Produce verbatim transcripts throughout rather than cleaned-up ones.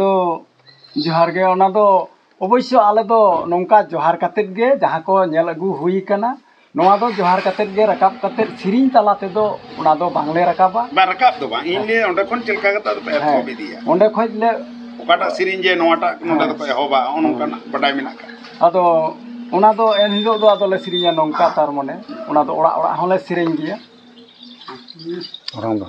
ᱛᱚ, ᱡᱚᱦᱟᱨ ᱜᱮ᱾ ᱚᱱᱟ ᱫᱚ ᱚᱵᱚᱥᱥᱚ ᱟᱞᱮ ᱫᱚ ᱱᱚᱝᱠᱟ ᱡᱚᱦᱟᱨ ᱠᱟᱛᱮᱫ ᱜᱮ, ᱡᱟᱦᱟᱸ ᱠᱚ ᱧᱮᱞ ᱟᱹᱜᱩ ᱦᱩᱭ ᱠᱟᱱᱟ, ᱱᱚᱣᱟ ᱫᱚ ᱡᱚᱦᱟᱨ ᱠᱟᱛᱮᱫ ᱜᱮ ᱨᱟᱠᱟᱵ ᱠᱟᱛᱮᱫ ᱥᱮᱨᱮᱧ ᱛᱟᱞᱟ ᱛᱮᱫᱚ ᱚᱱᱟ ᱫᱚ ᱵᱟᱝᱞᱮ ᱨᱟᱠᱟᱵᱟ᱾ ᱵᱟᱝ, ᱨᱟᱠᱟᱵ ᱫᱚ ᱵᱟᱝ, ᱤᱧ ᱞᱟᱹᱭᱟ ᱚᱸᱰᱮ ᱠᱷᱚᱱ ᱪᱮᱫ ᱞᱮᱠᱟ ᱠᱟᱛᱮ ᱟᱫᱚ ᱯᱮ ᱮᱛᱚᱦᱚᱵ ᱤᱫᱤᱭᱟ? ᱚᱸᱰᱮ ᱠᱷᱚᱡ ᱞᱮ ᱚᱠᱟᱴᱟᱜ ᱥᱮᱨᱮᱧ ᱡᱮ ᱱᱚᱣᱟᱴᱟᱜ ᱱᱚᱰᱮ ᱫᱚᱠᱚ ᱮᱦᱚᱵᱟ, ᱱᱚᱜᱼᱚ ᱱᱚᱝᱠᱟᱱᱟᱜ ᱵᱟᱰᱟᱭ ᱢᱮᱱᱟᱜ ᱠᱟᱜᱼᱟ? ᱟᱫᱚ ᱚᱱᱟ ᱫᱚ ᱮᱱ ᱦᱤᱞᱳᱜ ᱫᱚ ᱟᱫᱚ ᱞᱮ ᱥᱮᱨᱮᱧᱟ ᱱᱚᱝᱠᱟ, ᱛᱟᱨ ᱢᱟᱱᱮ ᱚᱱᱟ ᱫᱚ ᱚᱲᱟᱜ ᱚᱲᱟᱜ ᱦᱚᱸᱞᱮ ᱥᱮᱨᱮᱧ ᱜᱮᱭᱟ᱾ ᱚᱨᱚᱝ ᱫᱚ᱾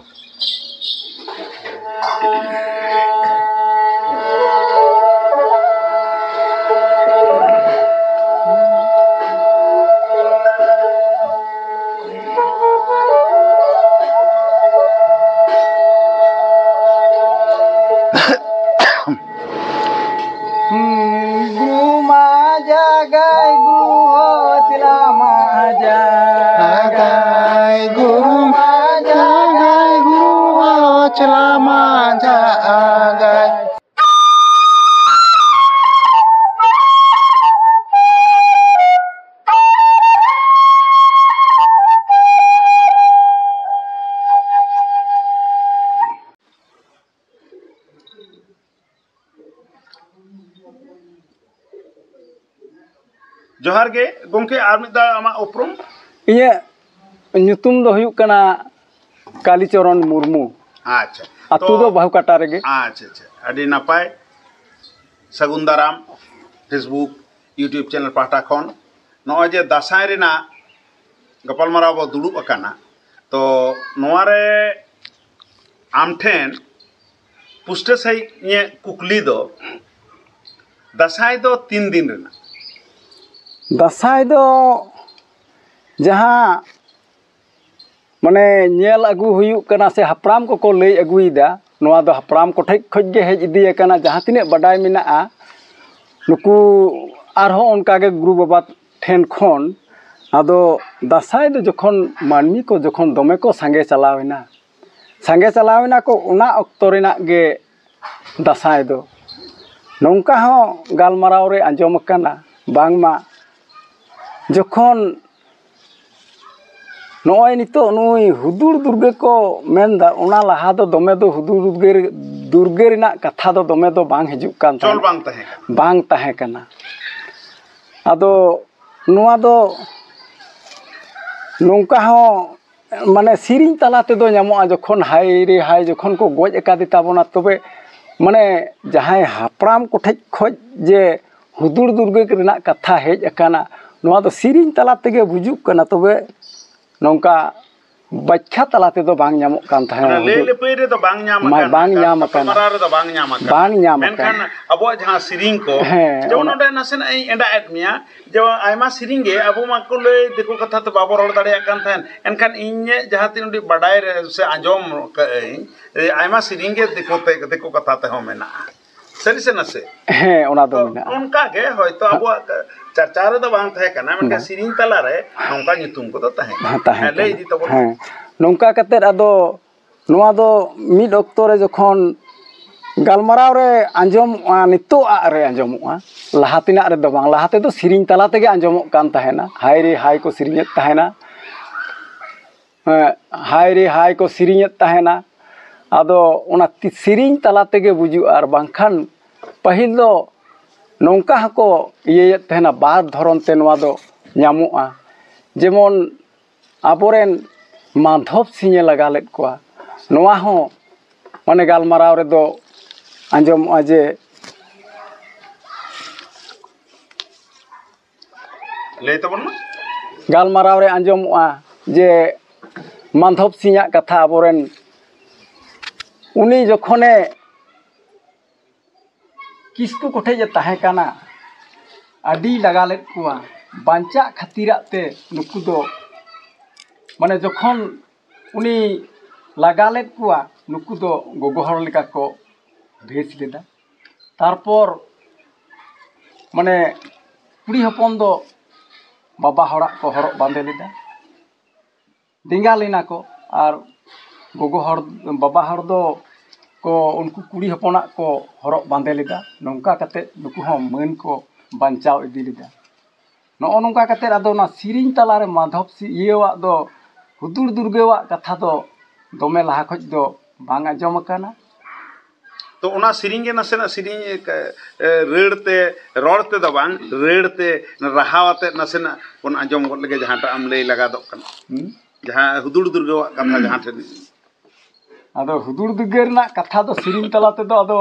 ᱜᱩᱨᱩ ᱢᱟ ᱡᱟᱜᱟᱭ, ᱜᱩᱨᱩ ᱦᱚᱸ ᱪᱮᱞᱟ ᱢᱟ ᱡᱟᱜᱟᱭ᱾ ᱜᱩᱨᱩ ᱢᱟ ᱡᱟᱜᱟᱭ, ᱜᱩᱨᱩ ᱦᱚᱸ ᱪᱮᱞᱟ ᱢᱟ ᱡᱟᱜᱟᱭ᱾ ᱡᱚᱦᱟᱨ ᱜᱮ ᱜᱚᱢᱠᱮ, ᱟᱨ ᱢᱤᱫ ᱫᱷᱟᱣ ᱟᱢᱟᱜ ᱩᱯᱨᱩᱢ? ᱤᱧᱟᱹᱜ ᱧᱩᱛᱩᱢ ᱫᱚ ᱦᱩᱭᱩᱜ ᱠᱟᱱᱟ ᱠᱟᱞᱤᱪᱚᱨᱚᱱ ᱢᱩᱨᱢᱩ᱾ ᱟᱪᱪᱷᱟ, ᱟᱹᱛᱩ ᱛᱚ ᱫᱚ ᱵᱟᱹᱦᱩᱠᱟᱴᱟ ᱨᱮᱜᱮ᱾ ᱟᱪᱪᱷᱟ, ᱟᱪᱪᱷᱟ, ᱟᱹᱰᱤ ᱱᱟᱯᱟᱭ᱾ ᱥᱟᱹᱜᱩᱱ ᱫᱟᱨᱟᱢ, Facebook, YouTube ᱪᱮᱱᱮᱞ ᱯᱟᱦᱴᱟ ᱠᱷᱚᱱ᱾ ᱱᱚᱜᱼᱚᱭ ᱡᱮ ᱫᱟᱸᱥᱟᱭ ᱨᱮᱱᱟᱜ ᱜᱟᱯᱟᱞᱢᱟᱨᱟᱣ ᱵᱚ ᱫᱩᱲᱩᱵ ᱟᱠᱟᱱᱟ, ᱛᱚ ᱱᱚᱣᱟ ᱨᱮ ᱟᱢ ᱴᱷᱮᱱ ᱯᱩᱥᱴᱟᱹ ᱥᱟᱺᱦᱤᱡ ᱤᱧᱟᱹᱜ ᱠᱩᱠᱞᱤ ᱫᱚ, ᱫᱟᱸᱥᱟᱭ ᱫᱚ ᱛᱤᱱ ᱫᱤᱱ ᱨᱮᱱᱟᱜ? ᱫᱟᱸᱥᱟᱭ ᱫᱚ ᱡᱟᱦᱟᱸ ᱢᱟᱱᱮ ᱧᱮᱞ ᱟᱹᱜᱩ ᱦᱩᱭᱩᱜ ᱠᱟᱱᱟ ᱥᱮ ᱦᱟᱯᱲᱟᱢ ᱠᱚᱠᱚ ᱞᱟᱹᱭ ᱟᱹᱜᱩᱭᱮᱫᱟ, ᱱᱚᱣᱟ ᱫᱚ ᱦᱟᱯᱲᱟᱢ ᱠᱚᱴᱷᱮᱡ ᱠᱷᱚᱡ ᱜᱮ ᱦᱮᱡ ᱤᱫᱤ ᱟᱠᱟᱱᱟ, ᱡᱟᱦᱟᱸ ᱛᱤᱱᱟᱹᱜ ᱵᱟᱰᱟᱭ ᱢᱮᱱᱟᱜᱼᱟ᱾ ᱱᱩᱠᱩ ᱟᱨᱦᱚᱸ ᱚᱱᱠᱟᱜᱮ ᱜᱩᱨᱩ ᱵᱟᱵᱟ ᱴᱷᱮᱱ ᱠᱷᱚᱱ᱾ ᱟᱫᱚ ᱫᱟᱸᱥᱟᱭ ᱫᱚ ᱡᱚᱠᱷᱚᱱ ᱢᱟᱹᱱᱢᱤ ᱠᱚ ᱡᱚᱠᱷᱚᱱ ᱫᱚᱢᱮ ᱠᱚ ᱥᱟᱸᱜᱮ ᱪᱟᱞᱟᱣᱮᱱᱟ, ᱥᱟᱸᱜᱮ ᱪᱟᱞᱟᱣᱮᱱᱟ ᱠᱚ, ᱚᱱᱟ ᱚᱠᱛᱚ ᱨᱮᱱᱟᱜ ᱜᱮ ᱫᱟᱸᱥᱟᱭ ᱫᱚ᱾ ᱱᱚᱝᱠᱟ ᱦᱚᱸ ᱜᱟᱞᱢᱟᱨᱟᱣ ᱨᱮ ᱟᱸᱡᱚᱢ ᱟᱠᱟᱱᱟ, ᱵᱟᱝᱢᱟ ᱡᱚᱠᱷᱚᱱ ᱱᱚᱜᱼᱚᱭ ᱱᱤᱛᱚᱜ ᱱᱩᱭ ᱦᱩᱫᱩᱲ ᱫᱩᱨᱜᱟᱹ ᱠᱚ ᱢᱮᱱᱫᱟ, ᱚᱱᱟ ᱞᱟᱦᱟ ᱫᱚ ᱫᱚᱢᱮ ᱫᱚ ᱦᱩᱫᱩᱲ ᱫᱩᱨᱜᱟᱹ, ᱫᱩᱨᱜᱟᱹ ᱨᱮᱱᱟᱜ ᱠᱟᱛᱷᱟ ᱫᱚ ᱫᱚᱢᱮ ᱫᱚ ᱵᱟᱝ ᱦᱤᱡᱩᱜ ᱠᱟᱱ ᱪᱚᱞ ᱛᱟᱦᱮᱸᱫ᱾ ᱵᱟᱝ ᱛᱟᱦᱮᱸ ᱠᱟᱱᱟ᱾ ᱵᱟᱝ ᱛᱟᱦᱮᱸ ᱠᱟᱱᱟ᱾ ᱟᱫᱚ ᱱᱚᱣᱟ ᱫᱚ ᱱᱚᱝᱠᱟ ᱦᱚᱸ, ᱢᱟᱱᱮ, ᱥᱮᱨᱮᱧ ᱛᱟᱞᱟ ᱛᱮᱫᱚ ᱧᱟᱢᱚᱜᱼᱟ, ᱡᱚᱠᱷᱚᱱ ᱦᱟᱭ ᱨᱮ ᱦᱟᱭ, ᱡᱚᱠᱷᱚᱱ ᱠᱚ ᱜᱚᱡ ᱟᱠᱟᱫᱮ ᱛᱟᱵᱚᱱᱟ, ᱛᱚᱵᱮ, ᱢᱟᱱᱮ, ᱡᱟᱦᱟᱸᱭ ᱦᱟᱯᱲᱟᱢ ᱠᱚᱴᱷᱮᱡ ᱠᱷᱚᱡ ᱡᱮ ᱦᱩᱫᱩᱲ ᱫᱩᱨᱜᱟᱹ ᱨᱮᱱᱟᱜ ᱠᱟᱛᱷᱟ ᱦᱮᱡ ᱟᱠᱟᱱᱟ, ᱱᱚᱣᱟ ᱫᱚ ᱥᱮᱨᱮᱧ ᱛᱟᱞᱟ ᱛᱮᱜᱮ ᱵᱩᱡᱩᱜ ᱠᱟᱱᱟ᱾ ᱛᱚᱵᱮ ᱱᱚᱝᱠᱟ ᱵᱟᱠᱷᱭᱟ ᱛᱟᱞᱟ ᱛᱮᱫᱚ ᱵᱟᱝ ᱧᱟᱢᱚᱜ ᱠᱟᱱ ᱛᱟᱦᱮᱸᱫ᱾ ᱚᱱᱟ ᱞᱟᱹᱭ ᱦᱩᱫᱩᱲ ᱞᱟᱹᱯᱟᱹᱭ ᱨᱮᱫᱚ ᱵᱟᱝ ᱧᱟᱢ ᱢᱟ-, ᱟᱠᱟᱱᱟ, ᱵᱟᱝ ᱧᱟᱢ ᱟᱠᱟᱱᱟ᱾ ᱜᱟᱞᱢᱟᱨᱟᱣ ᱨᱮᱫᱚ ᱵᱟᱝ ᱧᱟᱢ ᱟᱠᱟᱱᱟ᱾ ᱵᱟᱝ ᱧᱟᱢ ᱢᱮᱱᱠᱷᱟᱱ ᱟᱠᱟᱱᱟ᱾ ᱟᱵᱚᱣᱟᱜ ᱡᱟᱦᱟᱸ ᱥᱮᱨᱮᱧ ᱠᱚ, ᱦᱮᱸ, ᱡᱮᱢᱚᱱ ᱚᱱᱟ ᱱᱚᱰᱮ ᱱᱟᱥᱮᱱᱟᱜ ᱤᱧ ᱮᱸᱰᱟᱜ ᱮᱫ ᱢᱮᱭᱟ, ᱡᱮ ᱟᱭᱢᱟ ᱥᱮᱨᱮᱧ ᱜᱮ ᱟᱵᱚ ᱢᱟᱠᱚ ᱞᱟᱹᱭ ᱫᱤᱠᱩ ᱠᱟᱛᱷᱟ ᱛᱮ ᱵᱟᱵᱚ ᱨᱚᱲ ᱫᱟᱲᱮᱭᱟᱜ ᱠᱟᱱ ᱛᱟᱦᱮᱸᱫ, ᱮᱱᱠᱷᱟᱱ ᱤᱧ ᱡᱟᱦᱟᱸ ᱛᱤᱱ ᱩᱰᱤᱡ ᱵᱟᱰᱟᱭ ᱨᱮ ᱥᱮ ᱟᱸᱡᱚᱢ ᱠᱟᱜ ᱟᱹᱧ, ᱟᱭᱢᱟ ᱥᱮᱨᱮᱧ ᱜᱮ ᱫᱤᱠᱩ ᱛᱮ, ᱫᱤᱠᱩ ᱠᱟᱛᱷᱟ ᱛᱮᱦᱚᱸ ᱢᱮᱱᱟᱜᱼᱟ᱾ ᱥᱟᱹᱨᱤ ᱥᱮ ᱱᱟᱥᱮ? ᱦᱮᱸ, ᱚᱱᱟ ᱫᱚ ᱛᱚ, ᱢᱮᱱᱟᱜᱼᱟ᱾ ᱚᱱᱠᱟ ᱜᱮ ᱦᱚᱭᱛᱚ ᱦᱮᱸ᱾ ᱟᱵᱚᱣᱟᱜ ᱪᱟᱨᱪᱟ ᱨᱮᱫᱚ ᱵᱟᱝ ᱛᱟᱦᱮᱸ ᱠᱟᱱᱟ, ᱢᱮᱱᱠᱷᱟᱱ ᱵᱟᱝ᱾ ᱥᱮᱨᱮᱧ ᱛᱟᱞᱟᱨᱮ ᱱᱚᱝᱠᱟ ᱧᱩᱛᱩᱢ ᱠᱚᱫᱚ ᱛᱟᱦᱮᱸ ᱠᱟᱱᱟ᱾ ᱦᱮᱸ, ᱛᱟᱦᱮᱸ ᱦᱮᱸ, ᱞᱟᱹᱭ ᱠᱟᱱᱟ᱾ ᱤᱫᱤ ᱛᱟᱵᱚᱱ ᱢᱮ᱾ ᱦᱮᱸ᱾ ᱱᱚᱝᱠᱟ ᱠᱟᱛᱮᱫ ᱟᱫᱚ ᱱᱚᱣᱟ ᱫᱚ ᱢᱤᱫ ᱚᱠᱛᱚ ᱨᱮ ᱡᱚᱠᱷᱚᱱ ᱜᱟᱞᱢᱟᱨᱟᱣ ᱨᱮ ᱟᱸᱡᱚᱢᱚᱜᱼᱟ, ᱱᱤᱛᱚᱜ ᱟᱜ ᱨᱮ ᱟᱸᱡᱚᱢᱚᱜᱼᱟ, ᱞᱟᱦᱟ ᱛᱮᱱᱟᱜ ᱨᱮᱫᱚ ᱵᱟᱝ, ᱞᱟᱦᱟ ᱛᱮᱫᱚ ᱥᱮᱨᱮᱧ ᱛᱟᱞᱟ ᱛᱮᱜᱮ ᱟᱸᱡᱚᱢᱚᱜ ᱠᱟᱱ ᱛᱟᱦᱮᱱᱟ, ᱦᱟᱭ ᱨᱮ ᱦᱟᱭ ᱠᱚ ᱥᱮᱨᱮᱧᱮᱫ ᱛᱟᱦᱮᱱᱟ᱾ ᱦᱮᱸ, ᱦᱟᱭ ᱨᱮ ᱦᱟᱭ ᱠᱚ ᱥᱮᱨᱮᱧᱮᱫ ᱛᱟᱦᱮᱱᱟ᱾ ᱟᱫᱚ ᱚᱱᱟ ᱛᱤ-, ᱥᱮᱨᱮᱧ ᱛᱟᱞᱟ ᱛᱮᱜᱮ ᱵᱩᱡᱩᱜᱼᱟ, ᱟᱨ ᱵᱟᱝᱠᱷᱟᱱ ᱯᱟᱹᱦᱤᱞ ᱫᱚ ᱱᱚᱝᱠᱟ ᱦᱚᱸᱠᱚ ᱤᱭᱟᱹᱭᱮᱫ ᱛᱟᱦᱮᱱᱟ, ᱵᱟᱨ ᱫᱷᱚᱨᱚᱱ ᱛᱮ ᱱᱚᱣᱟ ᱫᱚ ᱧᱟᱢᱚᱜᱼᱟ᱾ ᱡᱮᱢᱚᱱ ᱟᱵᱚᱨᱮᱱ ᱢᱟᱫᱷᱚᱵ ᱥᱤᱝᱮ ᱞᱟᱜᱟ ᱞᱮᱫ ᱠᱚᱣᱟ, ᱱᱚᱣᱟ ᱦᱚᱸ ᱢᱟᱱᱮ ᱜᱟᱞᱢᱟᱨᱟᱣ ᱨᱮᱫᱚ ᱟᱸᱡᱚᱢᱚᱜᱼᱟ ᱡᱮ ᱞᱟᱹᱭ ᱛᱟᱵᱚᱱ ᱢᱮ᱾ ᱜᱟᱞᱢᱟᱨᱟᱣ ᱨᱮ ᱟᱸᱡᱚᱢᱚᱜᱼᱟ ᱡᱮ ᱢᱟᱫᱷᱚᱵ ᱥᱤᱝᱟᱜ ᱠᱟᱛᱷᱟ ᱟᱵᱚᱨᱮᱱ, ᱩᱱᱤ ᱡᱚᱠᱷᱚᱱᱮ ᱠᱤᱥᱠᱩ ᱠᱚᱴᱷᱮᱡ ᱮ ᱛᱟᱦᱮᱸ ᱠᱟᱱᱟ, ᱟᱹᱰᱤ ᱞᱟᱜᱟ ᱞᱮᱫ ᱠᱚᱣᱟ᱾ ᱵᱟᱧᱪᱟᱜ ᱠᱷᱟᱹᱛᱤᱨᱟᱜ ᱛᱮ ᱱᱩᱠᱩ ᱫᱚ, ᱢᱟᱱᱮ, ᱡᱚᱠᱷᱚᱱ ᱩᱱᱤ ᱞᱟᱜᱟ ᱞᱮᱫ ᱠᱚᱣᱟ, ᱱᱩᱠᱩ ᱫᱚ ᱜᱚᱜᱚ ᱦᱚᱲ ᱞᱮᱠᱟ ᱠᱚ ᱵᱷᱮᱥ ᱞᱮᱫᱟ᱾ ᱛᱟᱨᱯᱚᱨ, ᱢᱟᱱᱮ, ᱠᱩᱲᱤ ᱦᱚᱯᱚᱱ ᱫᱚ ᱵᱟᱵᱟ ᱦᱚᱲᱟᱜ ᱠᱚ ᱦᱚᱨᱚᱜ ᱵᱟᱸᱫᱮ ᱞᱮᱫᱟ᱾ ᱰᱮᱸᱜᱟ ᱞᱮᱱᱟ ᱠᱚ, ᱟᱨ ᱜᱚᱜᱚ ᱦᱚᱲ, ᱵᱟᱵᱟ ᱦᱚᱲ ᱫᱚ ᱠᱚ, ᱩᱱᱠᱩ ᱠᱩᱲᱤ ᱦᱚᱯᱚᱱᱟᱜ ᱠᱚ ᱦᱚᱨᱚᱜ ᱵᱟᱸᱫᱮ ᱞᱮᱫᱟ᱾ ᱱᱚᱝᱠᱟ ᱠᱟᱛᱮᱫ ᱱᱩᱠᱩ ᱦᱚᱸ ᱢᱟᱹᱱ ᱠᱚ ᱵᱟᱧᱪᱟᱣ ᱤᱫᱤ ᱞᱮᱫᱟ᱾ ᱱᱚᱜᱼᱚ ᱱᱚᱝᱠᱟ ᱠᱟᱛᱮᱫ ᱟᱫᱚ ᱚᱱᱟ ᱥᱮᱨᱮᱧ ᱛᱟᱞᱟᱨᱮ ᱢᱟᱫᱷᱚᱵ ᱥᱤ-, ᱤᱭᱟᱹᱣᱟᱜ ᱫᱚ ᱦᱩᱫᱩᱲ ᱫᱩᱨᱜᱟᱹᱣᱟᱜ ᱠᱟᱛᱷᱟ ᱫᱚ ᱫᱚᱢᱮ ᱞᱟᱦᱟ ᱠᱷᱚᱡ ᱫᱚ ᱵᱟᱝ ᱟᱸᱡᱚᱢ ᱟᱠᱟᱱᱟ᱾ ᱛᱚ ᱚᱱᱟ ᱥᱮᱨᱮᱧ ᱜᱮ ᱱᱟᱥᱮᱱᱟᱜ ᱥᱮᱨᱮᱧ ᱮ, ᱨᱟᱹᱲ ᱛᱮ, ᱨᱚᱲ ᱛᱮᱫᱚ ᱵᱟᱝ, ᱨᱟᱹᱲ ᱛᱮ ᱨᱟᱦᱟᱣ ᱟᱛᱮᱫ ᱱᱟᱥᱮᱱᱟᱜ ᱵᱚᱱ ᱟᱸᱡᱚᱢ ᱜᱚᱫ ᱞᱮᱜᱮ, ᱡᱟᱦᱟᱸᱴᱟᱜ ᱮᱢ ᱞᱟᱹᱭ ᱞᱟᱜᱟᱫᱚᱜ ᱠᱟᱱᱟ᱾ ᱦᱩᱸ? ᱡᱟᱦᱟᱸ ᱦᱩᱫᱩᱲ ᱫᱩᱨᱜᱟᱹᱣᱟᱜ ᱠᱟᱛᱷᱟ ᱡᱟᱦᱟᱸ ᱴᱷᱮᱱ᱾ ᱟᱫᱚ ᱦᱩᱫᱩᱲ ᱫᱩᱨᱜᱟᱹ ᱨᱮᱱᱟᱜ ᱠᱟᱛᱷᱟ ᱫᱚ ᱥᱮᱨᱮᱧ ᱛᱟᱞᱟ ᱛᱮᱫᱚ ᱟᱫᱚ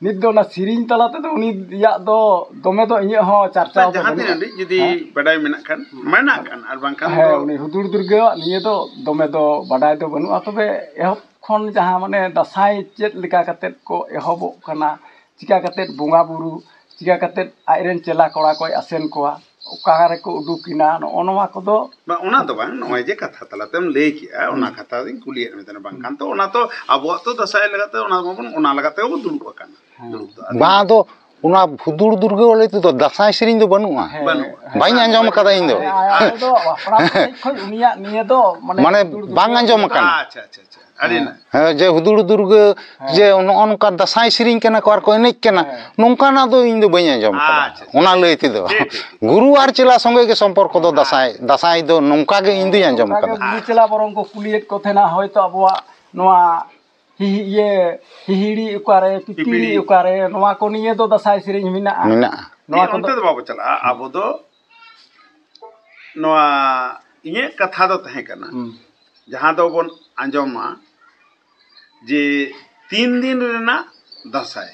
ᱱᱤᱛ ᱫᱚ ᱚᱱᱟ ᱥᱮᱨᱮᱧ ᱛᱟᱞᱟ ᱛᱮᱫᱚ ᱩᱱᱤᱭᱟᱜ ᱫᱚ ᱫᱚᱢᱮ ᱫᱚ ᱤᱧᱟᱹᱜ ᱦᱚᱸ ᱪᱟᱨᱪᱟᱣ ᱫᱚ ᱡᱟᱦᱟᱸ ᱵᱟᱹᱱᱩᱜᱼᱟ᱾ ᱛᱤᱱᱟᱹᱜ ᱡᱩᱫᱤ ᱦᱮᱸ? ᱵᱟᱰᱟᱭ ᱢᱮᱱᱟᱜ ᱠᱷᱟᱱ, ᱢᱮᱱᱟᱜ ᱠᱷᱟᱱ, ᱟᱨ ᱵᱟᱝᱠᱷᱟᱱ ᱦᱮᱸ, ᱫᱚ ᱩᱱᱤ ᱦᱩᱫᱩᱲ ᱫᱩᱨᱜᱟᱹᱣᱟᱜ ᱱᱤᱭᱟᱹ ᱫᱚ ᱫᱚᱢᱮ ᱫᱚ ᱵᱟᱰᱟᱭ ᱫᱚ ᱵᱟᱹᱱᱩᱜᱼᱟ᱾ ᱛᱚᱵᱮ ᱮᱦᱚᱵ ᱠᱷᱚᱱ ᱡᱟᱦᱟᱸ ᱢᱟᱱᱮ ᱫᱟᱸᱥᱟᱭ ᱪᱮᱫ ᱞᱮᱠᱟ ᱠᱟᱛᱮᱫ ᱠᱚ ᱮᱦᱚᱵᱚᱜ ᱠᱟᱱᱟ, ᱪᱤᱠᱟ ᱠᱟᱛᱮᱫ ᱵᱚᱸᱜᱟ ᱵᱩᱨᱩ, ᱪᱤᱠᱟ ᱠᱟᱛᱮᱫ ᱟᱡᱨᱮᱱ ᱪᱮᱞᱟ ᱠᱚᱲᱟ ᱠᱚᱭ ᱟᱥᱮᱱ ᱠᱚᱣᱟ, ᱚᱠᱟ ᱨᱮᱠᱚ ᱩᱰᱩᱠ ᱮᱱᱟ, ᱱᱚᱜᱼᱚ ᱱᱚᱣᱟ ᱠᱚᱫᱚ ᱵᱟᱝ, ᱚᱱᱟ ᱫᱚ ᱵᱟᱝ, ᱱᱚᱜᱼᱚᱭ ᱡᱮ ᱠᱟᱛᱷᱟ ᱛᱟᱞᱟᱛᱮᱢ ᱞᱟᱹᱭ ᱠᱮᱜᱼᱟ, ᱚᱱᱟ ᱠᱟᱛᱷᱟ ᱫᱚᱧ ᱠᱩᱞᱤᱭᱮᱫ ᱢᱮ ᱛᱟᱦᱮᱱᱟ᱾ ᱵᱟᱝᱠᱷᱟᱱ ᱛᱚ ᱚᱱᱟ ᱛᱚ ᱟᱵᱚᱣᱟᱜ ᱛᱚ ᱫᱟᱸᱥᱟᱭ ᱞᱮᱠᱟᱛᱮ ᱚᱱᱟ ᱢᱟᱵᱚᱱ, ᱚᱱᱟ ᱞᱮᱠᱟᱛᱮ ᱵᱚᱱ ᱫᱩᱲᱩᱵ ᱟᱠᱟᱱᱟ᱾ ᱫᱩᱲᱩᱵ ᱫᱚ ᱟᱫᱚ ᱵᱟᱝ, ᱟᱫᱚ ᱚᱱᱟ ᱦᱩᱫᱩᱲ ᱫᱩᱨᱜᱟᱹ ᱞᱟᱹᱭ ᱛᱮᱫᱚ ᱫᱟᱸᱥᱟᱭ ᱥᱮᱨᱮᱧ ᱫᱚ ᱵᱟᱹᱱᱩᱜᱼᱟ᱾ ᱦᱮᱸ, ᱵᱟᱹᱱᱩᱜᱼᱟ᱾ ᱦᱮᱸ᱾ ᱵᱟᱹᱧ ᱟᱸᱡᱚᱢ ᱟᱠᱟᱫᱟ ᱤᱧ ᱫᱚ᱾ ᱦᱮᱸ, ᱟᱫᱚ ᱦᱟᱯᱲᱟᱢ ᱠᱚ ᱴᱷᱮᱡ ᱠᱷᱚᱡ ᱩᱱᱤᱭᱟᱜ ᱱᱤᱭᱟᱹ ᱫᱚ ᱢᱟᱱᱮ ᱢᱟᱱᱮ ᱦᱩᱫᱩᱲ ᱫᱩᱨᱜᱟᱹ ᱵᱟᱝ ᱟᱸᱡᱚᱢ ᱟᱠᱟᱱᱟ᱾ ᱟᱪᱪᱷᱟ, ᱟᱪᱪᱷᱟ, ᱟᱪᱪᱷᱟ, ᱟᱹᱰᱤ ᱱᱟᱭ᱾ ᱦᱮᱸ, ᱡᱮ ᱦᱩᱫᱩᱲ ᱫᱩᱨᱜᱟᱹ ᱡᱮ ᱱᱚᱜᱼᱚ ᱱᱚᱝᱠᱟ ᱫᱟᱸᱥᱟᱭ ᱥᱮᱨᱮᱧ ᱠᱟᱱᱟ ᱠᱚ ᱟᱨ ᱠᱚ ᱮᱱᱮᱡ ᱠᱟᱱᱟ, ᱦᱮᱸ᱾ ᱱᱚᱝᱠᱟᱱᱟᱜ ᱫᱚ ᱤᱧ ᱫᱚ ᱵᱟᱹᱧ ᱟᱸᱡᱚᱢ ᱟᱠᱟᱫᱟ᱾ ᱟᱪᱪᱷᱟ, ᱟᱪᱪᱷᱟ᱾ ᱚᱱᱟ ᱞᱟᱹᱭ ᱛᱮᱫᱚ ᱴᱷᱤᱠ, ᱴᱷᱤᱠ, ᱴᱷᱤᱠ᱾ ᱜᱩᱨᱩ ᱟᱨ ᱪᱮᱞᱟ ᱥᱚᱸᱜᱮ ᱜᱮ ᱥᱚᱢᱯᱚᱨᱠᱚ ᱫᱚ ᱫᱟᱸᱥᱟᱭ, ᱫᱟᱸᱥᱟᱭ ᱫᱚ ᱱᱚᱝᱠᱟ ᱜᱮ ᱤᱧ ᱫᱩᱧ ᱟᱸᱡᱚᱢ ᱚᱱᱠᱟᱜᱮ ᱟᱠᱟᱫᱟ᱾ ᱜᱩᱨᱩ ᱪᱮᱞᱟ ᱵᱚᱨᱚᱝ ᱠᱚ ᱠᱩᱞᱤᱭᱮᱫ ᱠᱚ ᱛᱟᱦᱮᱱᱟ, ᱦᱚᱭᱛᱚ ᱟᱵᱚᱣᱟᱜ ᱱᱚᱣᱟ ᱦᱤᱦᱤ ᱤᱭᱟᱹ ᱦᱤᱦᱤᱲᱤ ᱚᱠᱟᱨᱮ, ᱯᱤᱯᱤᱲᱤ ᱯᱤᱯᱤᱲᱤ᱾ ᱚᱠᱟᱨᱮ, ᱱᱚᱣᱟ ᱠᱚ ᱱᱤᱭᱮ ᱫᱚ ᱫᱟᱸᱥᱟᱭ ᱥᱮᱨᱮᱧ ᱢᱮᱱᱟᱜᱼᱟ᱾ ᱢᱮᱱᱟᱜᱼᱟ᱾ ᱱᱚᱣᱟ ᱦᱮᱸ, ᱚᱱᱛᱮ ᱠᱚᱫᱚ ᱫᱚ ᱵᱟᱵᱚ ᱪᱟᱞᱟᱜᱼᱟ᱾ ᱟᱵᱚ ᱫᱚ ᱱᱚᱣᱟ ᱤᱧᱟᱹᱜ ᱠᱟᱛᱷᱟ ᱫᱚ ᱛᱟᱦᱮᱸ ᱠᱟᱱᱟ, ᱦᱩᱸ᱾ ᱡᱟᱦᱟᱸ ᱫᱚᱵᱚᱱ ᱟᱸᱡᱚᱢᱟ ᱡᱮ ᱛᱤᱱ ᱫᱤᱱ ᱨᱮᱱᱟᱜ ᱫᱟᱸᱥᱟᱭ,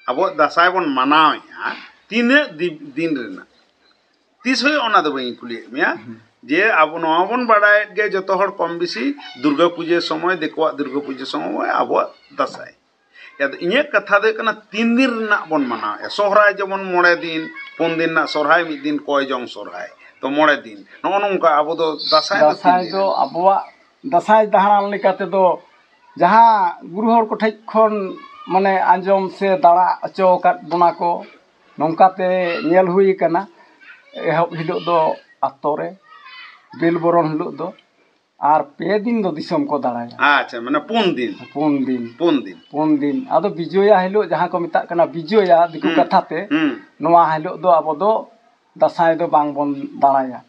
ᱟᱵᱚᱣᱟᱜ ᱫᱟᱸᱥᱟᱭ ᱵᱚᱱ ᱢᱟᱱᱟᱣᱮᱫᱼᱟ, ᱛᱤᱱᱟᱹᱜ ᱫᱤ-, ᱫᱤᱱ ᱨᱮᱱᱟᱜ? ᱛᱤᱥ ᱦᱩᱭᱩᱜ ᱚᱱᱟ ᱫᱚ ᱵᱟᱹᱧ ᱠᱩᱞᱤᱭᱮᱫ ᱢᱮᱭᱟ᱾ ᱡᱮ ᱟᱵᱚ ᱱᱚᱣᱟ ᱵᱚᱱ ᱵᱟᱲᱟᱭᱮᱫ ᱜᱮ ᱡᱚᱛᱚ ᱦᱚᱲ ᱠᱚᱢ ᱵᱮᱥᱤ ᱫᱩᱨᱜᱟᱹ ᱯᱩᱡᱟᱹ ᱥᱚᱢᱚᱭ, ᱫᱤᱠᱩᱣᱟᱜ ᱫᱩᱨᱜᱟᱹ ᱯᱩᱡᱟᱹ ᱥᱚᱢᱚᱭ ᱟᱵᱚᱣᱟᱜ ᱫᱟᱸᱥᱟᱭ᱾ ᱟᱫᱚ ᱤᱧᱟᱹᱜ ᱠᱟᱛᱷᱟ ᱫᱚ ᱦᱩᱭᱩᱜ ᱠᱟᱱᱟ, ᱛᱤᱱ ᱫᱤᱱ ᱨᱮᱱᱟᱜ ᱵᱚᱱ ᱢᱟᱱᱟᱣᱮᱫᱼᱟ᱾ ᱥᱚᱦᱨᱟᱭ ᱡᱮᱢᱚᱱ ᱢᱚᱬᱮ ᱫᱤᱱ, ᱯᱩᱱ ᱫᱤᱱ ᱨᱮᱱᱟᱜ ᱥᱚᱦᱨᱟᱭ, ᱢᱤᱫ ᱫᱤᱱ ᱠᱚᱭ ᱡᱚᱝ ᱥᱚᱦᱨᱟᱭ, ᱛᱚ ᱢᱚᱬᱮ ᱫᱤᱱ᱾ ᱱᱚᱜᱼᱚ ᱱᱚᱝᱠᱟ ᱟᱵᱚ ᱫᱚ ᱫᱟᱸᱥᱟᱭ ᱫᱚ ᱛᱤᱱ ᱫᱟᱸᱥᱟᱭ ᱫᱤᱱ ᱫᱚ ᱨᱮᱱᱟᱜ? ᱟᱵᱚᱣᱟᱜ ᱫᱟᱸᱥᱟᱭ ᱫᱟᱬᱟᱱ ᱞᱮᱠᱟ ᱛᱮᱫᱚ ᱡᱟᱦᱟᱸ ᱜᱩᱨᱩ ᱦᱚᱲ ᱠᱚᱴᱷᱮᱡ ᱠᱷᱚᱱ ᱢᱟᱱᱮ ᱟᱸᱡᱚᱢ ᱥᱮ ᱫᱟᱬᱟ ᱦᱚᱪᱚ ᱟᱠᱟᱫ ᱵᱚᱱᱟ ᱠᱚ, ᱱᱚᱝᱠᱟᱛᱮ ᱧᱮᱞ ᱦᱩᱭ ᱟᱠᱟᱱᱟ᱾ ᱮᱦᱚᱵ ᱦᱤᱞᱳᱜ ᱫᱚ ᱟᱛᱳ ᱨᱮ, ᱵᱮᱞ ᱵᱚᱨᱚᱱ ᱦᱤᱞᱳᱜ ᱫᱚ, ᱟᱨ ᱯᱮ ᱫᱤᱱ ᱫᱚ ᱫᱤᱥᱚᱢ ᱠᱚ ᱫᱟᱬᱟᱭᱟ᱾ ᱟᱪᱪᱷᱟ, ᱢᱟᱱᱮ ᱯᱩᱱ ᱫᱤᱱ᱾ ᱯᱩᱱ ᱫᱤᱱ᱾ ᱯᱩᱱ ᱫᱤᱱ᱾ ᱯᱩᱱ ᱫᱤᱱ᱾ ᱟᱫᱚ ᱵᱤᱡᱚᱭᱟ ᱦᱤᱞᱳᱜ ᱡᱟᱦᱟᱸ ᱠᱚ ᱢᱮᱛᱟᱜ ᱠᱟᱱᱟ ᱵᱤᱡᱚᱭᱟ ᱫᱤᱠᱩ ᱦᱩᱸ, ᱠᱟᱛᱷᱟ ᱛᱮ, ᱦᱩᱸ᱾ ᱱᱚᱣᱟ ᱦᱤᱞᱳᱜ ᱫᱚ ᱟᱵᱚ ᱫᱚ ᱫᱟᱸᱥᱟᱭ ᱫᱚ ᱵᱟᱝ ᱵᱚᱱ ᱫᱟᱬᱟᱭᱟ᱾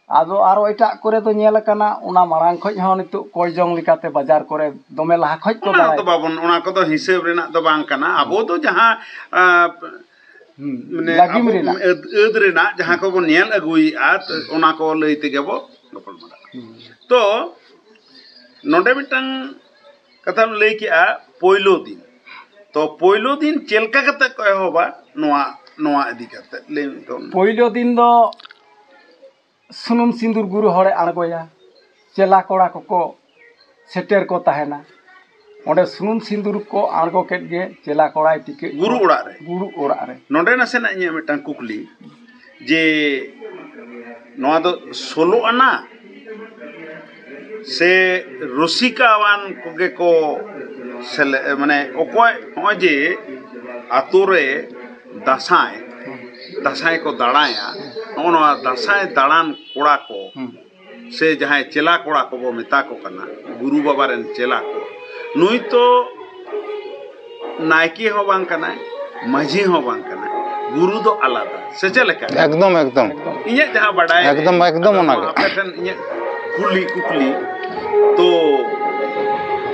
ᱟᱫᱚ ᱟᱨᱚ ᱮᱴᱟᱜ ᱠᱚᱨᱮ ᱫᱚ ᱧᱮᱞ ᱟᱠᱟᱱᱟ, ᱚᱱᱟ ᱢᱟᱲᱟᱝ ᱠᱷᱚᱡ ᱦᱚᱸ ᱱᱤᱛᱚᱜ ᱠᱚᱭ ᱡᱚᱝ ᱞᱮᱠᱟᱛᱮ ᱵᱟᱡᱟᱨ ᱠᱚᱨᱮ ᱫᱚᱢᱮ ᱞᱟᱦᱟ ᱠᱷᱚᱡ ᱠᱚ ᱚᱱᱟ ᱵᱟᱲᱟᱭ᱾ ᱫᱚ ᱵᱟᱵᱚᱱ, ᱚᱱᱟ ᱠᱚᱫᱚ ᱦᱤᱥᱟᱹᱵ ᱨᱮᱱᱟᱜ ᱫᱚ ᱵᱟᱝ ᱠᱟᱱᱟ᱾ ᱟᱵᱚ ᱫᱚ ᱡᱟᱦᱟᱸ, ᱟᱸ, ᱦᱩᱸ, ᱢᱟᱱᱮ ᱞᱟᱹᱜᱤᱢ ᱟᱵᱚ ᱨᱮᱱᱟᱜ᱾ ᱟᱹᱫ, ᱟᱹᱫ ᱨᱮᱱᱟᱜ ᱡᱟᱦᱟᱸ ᱠᱚᱵᱚᱱ ᱧᱮᱞ ᱟᱹᱜᱩᱭᱮᱫᱼᱟ, ᱚᱱᱟ ᱠᱚ ᱞᱟᱹᱭ ᱛᱮᱜᱮ ᱵᱚ ᱜᱟᱯᱟᱞ ᱢᱟᱨᱟᱜ ᱠᱟᱱᱟ᱾ ᱦᱩᱸ᱾ ᱛᱚ ᱱᱚᱰᱮ ᱢᱤᱫᱴᱟᱝ ᱠᱟᱛᱷᱟᱢ ᱞᱟᱹᱭ ᱠᱮᱜᱼᱟ, ᱯᱳᱭᱞᱳ ᱫᱤᱱ᱾ ᱛᱚ ᱯᱳᱭᱞᱳ ᱫᱤᱱ ᱪᱮᱫ ᱞᱮᱠᱟ ᱠᱟᱛᱮ ᱠᱚ ᱮᱦᱚᱵᱟ, ᱱᱚᱣᱟ, ᱱᱚᱣᱟ ᱤᱫᱤ ᱠᱟᱛᱮ ᱞᱟᱹᱭ ᱢᱮ ᱛᱚ᱾ ᱯᱳᱭᱞᱳ ᱫᱤᱱ ᱫᱚ ᱥᱩᱱᱩᱢ ᱥᱤᱸᱫᱩᱨ ᱜᱩᱨᱩ ᱦᱚᱲᱮ ᱟᱬᱜᱚᱭᱟ, ᱪᱮᱞᱟ ᱠᱚᱲᱟ ᱠᱚᱠᱚ ᱥᱮᱴᱮᱨ ᱠᱚ ᱛᱟᱦᱮᱱᱟ᱾ ᱚᱸᱰᱮ ᱥᱩᱱᱩᱢ ᱥᱤᱸᱫᱩᱨ ᱠᱚ ᱟᱬᱜᱚ ᱠᱮᱫ ᱜᱮ, ᱪᱮᱞᱟ ᱠᱚᱲᱟᱭ ᱴᱤᱠᱟᱹᱜ ᱜᱩᱨᱩ ᱠᱚᱣᱟ ᱚᱲᱟᱜ ᱨᱮ᱾ ᱜᱩᱨᱩ ᱚᱲᱟᱜ ᱨᱮ᱾ ᱱᱚᱰᱮ ᱱᱟᱥᱮᱱᱟᱜ ᱤᱧᱟᱹᱜ ᱢᱤᱫᱴᱟᱝ ᱠᱩᱠᱞᱤ, ᱡᱮ ᱱᱚᱣᱟ ᱫᱚ ᱥᱳᱞᱳ ᱟᱱᱟ ᱥᱮ ᱨᱩᱥᱤᱠᱟᱣᱟᱱ ᱠᱚᱜᱮ ᱠᱚ ᱥᱮᱞᱮ-, ᱢᱟᱱᱮ ᱚᱠᱚᱭ, ᱱᱚᱜᱼᱚᱭ ᱡᱮ ᱟᱛᱳ ᱨᱮ ᱫᱟᱸᱥᱟᱭ, ᱫᱟᱸᱥᱟᱭ ᱠᱚ ᱫᱟᱬᱟᱭᱟ, ᱱᱚᱜᱼᱚ ᱱᱚᱣᱟ ᱫᱟᱸᱥᱟᱭ ᱫᱟᱬᱟᱱ ᱠᱚᱲᱟ ᱠᱚ ᱦᱩᱸ᱾ ᱥᱮ ᱡᱟᱦᱟᱸᱭ ᱪᱮᱞᱟ ᱠᱚᱲᱟ ᱠᱚᱵᱚ ᱢᱮᱛᱟ ᱠᱚ ᱠᱟᱱᱟ, ᱜᱩᱨᱩ ᱵᱟᱵᱟ ᱨᱮᱱ ᱪᱮᱞᱟ ᱠᱚ, ᱱᱩᱭ ᱛᱚ ᱱᱟᱭᱠᱮ ᱦᱚᱸ ᱵᱟᱝ ᱠᱟᱱᱟᱭ, ᱢᱟᱹᱡᱷᱤ ᱦᱚᱸ ᱵᱟᱝ ᱠᱟᱱᱟᱭ, ᱜᱩᱨᱩ ᱫᱚ ᱟᱞᱟᱫᱟ, ᱥᱮ ᱪᱮᱫ ᱞᱮᱠᱟ? ᱮᱠᱫᱚᱢ, ᱮᱠᱫᱚᱢ᱾ ᱤᱧᱟᱹᱜ ᱡᱟᱦᱟᱸ ᱵᱟᱰᱟᱭ, ᱮᱠᱫᱚᱢ, ᱮᱠᱫᱚᱢ ᱟᱫᱚ ᱚᱱᱟᱜᱮ᱾ ᱟᱯᱮ ᱴᱷᱮᱱ ᱤᱧᱟᱹᱜ ᱠᱩᱞᱤ, ᱠᱩᱠᱞᱤ, ᱛᱚ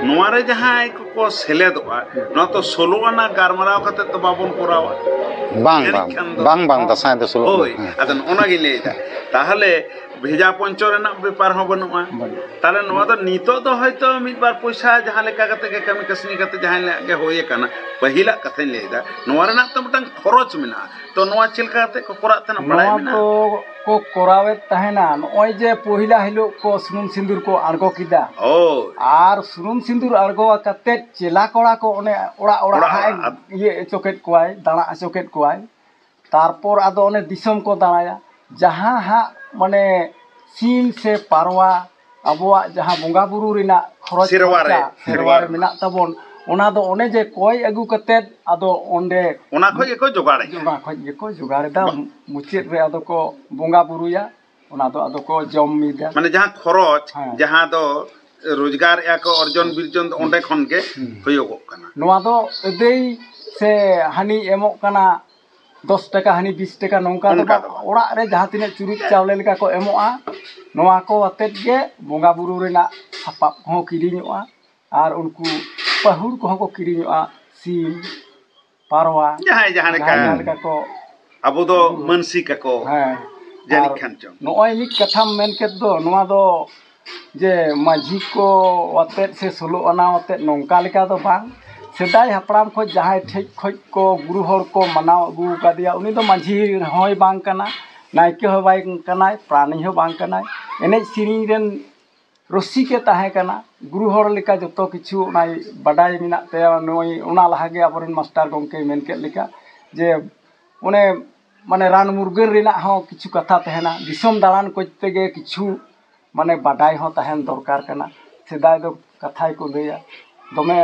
ᱱᱚᱣᱟ ᱨᱮ ᱡᱟᱦᱟᱸᱭ ᱠᱚᱠᱚ ᱥᱮᱞᱮᱫᱚᱜᱼᱟ, ᱱᱚᱣᱟ ᱛᱚ ᱥᱳᱞᱳ ᱟᱱᱟ ᱜᱟᱞᱢᱟᱨᱟᱣ ᱠᱟᱛᱮ ᱛᱚ ᱵᱟᱵᱚᱱ ᱠᱚᱨᱟᱣᱟ᱾ ᱵᱟᱝ, ᱡᱟᱹᱱᱤᱡ ᱵᱟᱝ, ᱠᱷᱟᱱ ᱫᱚ᱾ ᱵᱟᱝ, ᱵᱟᱝ, ᱫᱟᱸᱥᱟᱭ ᱫᱚ ᱥᱳᱞᱳ ᱦᱳᱭ, ᱟᱱᱟ᱾ ᱦᱮᱸ᱾ ᱟᱫᱚ ᱱᱚᱜᱼᱚ ᱱᱟ ᱜᱤᱧ ᱞᱟᱹᱭᱫᱟ᱾ ᱛᱟᱦᱚᱞᱮ ᱵᱷᱮᱡᱟ ᱯᱚᱧᱪᱚ ᱨᱮᱱᱟᱜ ᱵᱮᱯᱟᱨ ᱦᱚᱸ ᱵᱟᱹᱱᱩᱜᱼᱟ᱾ ᱵᱟᱹᱱᱩᱜᱼᱟ᱾ ᱛᱟᱦᱚᱞᱮ ᱱᱚᱣᱟ ᱫᱚ ᱱᱤᱛᱚᱜ ᱫᱚ ᱦᱚᱭᱛᱳ ᱢᱤᱫ ᱵᱟᱨ ᱯᱚᱭᱥᱟ ᱡᱟᱦᱟᱸ ᱞᱮᱠᱟ ᱠᱟᱛᱮ ᱜᱮ ᱠᱟᱹᱢᱤ ᱠᱟᱹᱥᱱᱤ ᱠᱟᱛᱮ ᱡᱟᱦᱟᱸᱭ ᱞᱮᱠᱟ ᱜᱮ ᱦᱩᱭ ᱟᱠᱟᱱᱟ, ᱯᱟᱹᱦᱤᱞᱟᱜ ᱠᱟᱛᱷᱟᱧ ᱞᱟᱹᱭᱫᱟ, ᱱᱚᱣᱟ ᱨᱮᱱᱟᱜ ᱛᱚ ᱢᱤᱫᱴᱟᱝ ᱠᱷᱚᱨᱚᱪ ᱢᱮᱱᱟᱜᱼᱟ᱾ ᱛᱚ ᱱᱚᱣᱟ ᱪᱮᱫ ᱞᱮᱠᱟ ᱠᱟᱛᱮ ᱠᱚ ᱠᱚᱨᱟᱣᱮᱫ ᱛᱟᱦᱮᱱᱟ, ᱵᱟᱲᱟᱭ ᱱᱚᱣᱟ ᱢᱮᱱᱟᱜᱼᱟ? ᱫᱚ ᱠᱚ ᱠᱚᱨᱟᱣᱮᱫ ᱛᱟᱦᱮᱱᱟ, ᱱᱚᱜᱼᱚᱭ ᱡᱮ ᱯᱚᱦᱤᱞᱟ ᱦᱤᱞᱳᱜ ᱠᱚ ᱥᱩᱱᱩᱢ ᱥᱤᱸᱫᱩᱨ ᱠᱚ ᱟᱬᱜᱚ ᱠᱮᱫᱟ᱾ ᱦᱳᱭ᱾ ᱟᱨ ᱥᱩᱱᱩᱢ ᱥᱤᱸᱫᱩᱨ ᱟᱬᱜᱚ ᱠᱟᱛᱮ ᱪᱮᱞᱟ ᱠᱚᱲᱟ ᱠᱚ ᱚᱱᱮ ᱚᱲᱟᱜ ᱚᱲᱟᱜ ᱚᱲᱟᱜ ᱦᱟᱸᱜ ᱚᱲᱟᱜ᱾ ᱤᱭᱟᱹ ᱦᱚᱪᱚ ᱠᱮᱫ ᱠᱚᱣᱟᱭ, ᱫᱟᱬᱟ ᱦᱚᱪᱚ ᱠᱮᱫ ᱠᱚᱣᱟᱭ᱾ ᱛᱟᱨᱯᱚᱨ ᱟᱫᱚ ᱚᱱᱮ ᱫᱤᱥᱚᱢ ᱠᱚ ᱫᱟᱬᱟᱭᱟ, ᱡᱟᱦᱟᱸ ᱦᱟᱸᱜ ᱢᱟᱱᱮ ᱥᱤᱢ ᱥᱮ ᱯᱟᱨᱣᱟ ᱟᱵᱚᱣᱟᱜ ᱡᱟᱦᱟᱸ ᱵᱚᱸᱜᱟ ᱵᱩᱨᱩ ᱨᱮᱱᱟᱜ ᱠᱷᱚᱨᱚᱪ ᱥᱮᱨᱣᱟ ᱨᱮ, ᱠᱷᱚᱨᱪᱟ, ᱥᱮᱨᱣᱟ ᱥᱮᱨᱣᱟ ᱨᱮ ᱨᱮ᱾ ᱢᱮᱱᱟᱜ ᱛᱟᱵᱚᱱ, ᱚᱱᱟ ᱫᱚ ᱚᱱᱮ ᱡᱮ ᱠᱚᱭ ᱟᱹᱜᱩ ᱠᱟᱛᱮᱫ ᱟᱫᱚ ᱚᱸᱰᱮ ᱚᱱᱟ ᱠᱷᱚᱡ ᱜᱮᱠᱚ ᱡᱚᱜᱟᱲᱮᱫᱼᱟ᱾ ᱚᱱᱟ ᱠᱷᱚᱡ ᱜᱮᱠᱚ ᱡᱚᱜᱟᱲᱮᱫᱟ᱾ ᱵᱟ- ᱢᱩᱪᱟᱹᱫ ᱨᱮ ᱟᱫᱚ ᱠᱚ ᱵᱚᱸᱜᱟ ᱵᱩᱨᱩᱭᱟ, ᱚᱱᱟ ᱫᱚ ᱟᱫᱚ ᱠᱚ ᱡᱚᱢ ᱢᱤᱫᱟ᱾ ᱢᱟᱱᱮ ᱡᱟᱦᱟᱸ ᱠᱷᱚᱨᱚᱪ, ᱦᱮᱸ᱾ ᱡᱟᱦᱟᱸ ᱫᱚ ᱨᱳᱡᱽᱜᱟᱨᱮᱜᱼᱟ ᱠᱚ, ᱚᱨᱡᱚᱱ ᱵᱤᱨᱡᱚᱱ ᱫᱚ ᱚᱸᱰᱮ ᱠᱷᱚᱱ ᱜᱮ ᱦᱩᱸ᱾ ᱦᱩᱭᱩᱜᱚᱜ ᱠᱟᱱᱟ᱾ ᱱᱚᱣᱟ ᱫᱚ ᱟᱹᱫᱟᱹᱭ ᱥᱮ ᱦᱟᱹᱱᱤ ᱮᱢᱚᱜ ᱠᱟᱱᱟ, ᱫᱚᱥ ᱴᱟᱠᱟ, ᱦᱟᱹᱱᱤ ᱵᱤᱥ ᱴᱟᱠᱟ, ᱱᱚᱝᱠᱟ ᱫᱚ ᱚᱱᱠᱟ ᱵᱟᱝ᱾ ᱫᱚ ᱵᱟᱝ᱾ ᱚᱲᱟᱜ ᱨᱮ ᱡᱟᱦᱟᱸ ᱛᱤᱱᱟᱹᱜ ᱪᱩᱨᱩᱡ ᱪᱟᱣᱞᱮ ᱞᱮᱠᱟ ᱠᱚ ᱮᱢᱚᱜᱼᱟ, ᱱᱚᱣᱟ ᱠᱚ ᱟᱛᱮᱫ ᱜᱮ ᱵᱚᱸᱜᱟ ᱵᱩᱨᱩ ᱨᱮᱱᱟᱜ ᱥᱟᱯᱟᱵ ᱠᱚᱦᱚᱸ ᱠᱤᱨᱤᱧᱚᱜᱼᱟ᱾ ᱟᱨ ᱩᱱᱠᱩ ᱯᱟᱹᱦᱩᱲ ᱠᱚᱦᱚᱸ ᱠᱚ ᱠᱤᱨᱤᱧᱚᱜᱼᱟ, ᱥᱤᱢ, ᱯᱟᱨᱣᱟ, ᱡᱟᱦᱟᱸᱭ ᱡᱟᱦᱟᱸ ᱞᱮᱠᱟ᱾ ᱡᱟᱦᱟᱸᱭ ᱡᱟᱦᱟᱸ ᱞᱮᱠᱟ ᱠᱚ ᱟᱵᱚ ᱫᱚ ᱢᱟᱹᱱᱥᱤᱠ ᱟᱠᱚ, ᱦᱮᱸ᱾ ᱡᱟᱹᱱᱤᱡ ᱟᱨ ᱠᱷᱟᱱ ᱪᱚᱝ᱾ ᱱᱚᱜᱼᱚᱭ ᱢᱤᱫ ᱠᱟᱛᱷᱟᱢ ᱢᱮᱱ ᱠᱮᱫ ᱫᱚ, ᱱᱚᱣᱟ ᱫᱚ ᱡᱮ ᱢᱟᱹᱡᱷᱤ ᱠᱚ ᱟᱛᱮᱫ ᱥᱮ ᱥᱳᱞᱳ ᱟᱱᱟ ᱟᱛᱮᱫ ᱱᱚᱝᱠᱟ ᱞᱮᱠᱟ ᱫᱚ ᱵᱟᱝ᱾ ᱥᱮᱫᱟᱭ ᱦᱟᱯᱲᱟᱢ ᱠᱷᱚᱱ ᱡᱟᱦᱟᱸᱭ ᱴᱷᱮᱡ ᱠᱷᱚᱱ ᱠᱚ ᱜᱩᱨᱩ ᱦᱚᱲ ᱠᱚ ᱢᱟᱱᱟᱣ ᱟᱹᱜᱩ ᱟᱠᱟᱫᱮᱭᱟ, ᱩᱱᱤ ᱫᱚ ᱢᱟᱹᱡᱷᱤ ᱦᱚᱸᱭ ᱵᱟᱝ ᱠᱟᱱᱟ, ᱱᱟᱭᱠᱮ ᱦᱚᱸ ᱵᱟᱭ ᱠᱟᱱᱟᱭ, ᱯᱟᱨᱟᱱᱤᱠ ᱦᱚᱸ ᱵᱟᱝ ᱠᱟᱱᱟᱭ, ᱮᱱᱮᱡ ᱥᱮᱨᱮᱧ ᱨᱮᱱ ᱨᱩᱥᱤᱠᱮ ᱛᱟᱦᱮᱸ ᱠᱟᱱᱟ᱾ ᱜᱩᱨᱩ ᱦᱚᱲ ᱞᱮᱠᱟ ᱡᱚᱛᱚ ᱠᱤᱪᱷᱩ ᱚᱱᱟᱭ ᱵᱟᱰᱟᱭ ᱢᱮᱱᱟᱜ ᱛᱟᱭᱟ᱾ ᱱᱩᱭ ᱚᱱᱟ ᱞᱟᱦᱟ ᱜᱮ ᱟᱵᱚᱨᱮᱱ ᱢᱟᱥᱴᱟᱨ ᱜᱚᱢᱠᱮᱭ ᱢᱮᱱ ᱠᱮᱫ ᱞᱮᱠᱟ ᱡᱮ ᱚᱱᱮ, ᱢᱟᱱᱮ, ᱨᱟᱱ ᱢᱩᱨᱜᱟᱹᱱ ᱨᱮᱱᱟᱜ ᱦᱚᱸ ᱠᱤᱪᱷᱩ ᱠᱟᱛᱷᱟ ᱛᱟᱦᱮᱱᱟ᱾ ᱫᱤᱥᱚᱢ ᱫᱟᱬᱟᱱ ᱠᱚᱡ ᱛᱮᱜᱮ ᱠᱤᱪᱷᱩ, ᱢᱟᱱᱮ, ᱵᱟᱰᱟᱭ ᱦᱚᱸ ᱛᱟᱦᱮᱱ ᱫᱚᱨᱠᱟᱨ ᱠᱟᱱᱟ᱾ ᱥᱮᱫᱟᱭ ᱫᱚ ᱠᱟᱛᱷᱟᱭ ᱠᱚ ᱞᱟᱹᱭᱟ, ᱫᱚᱢᱮ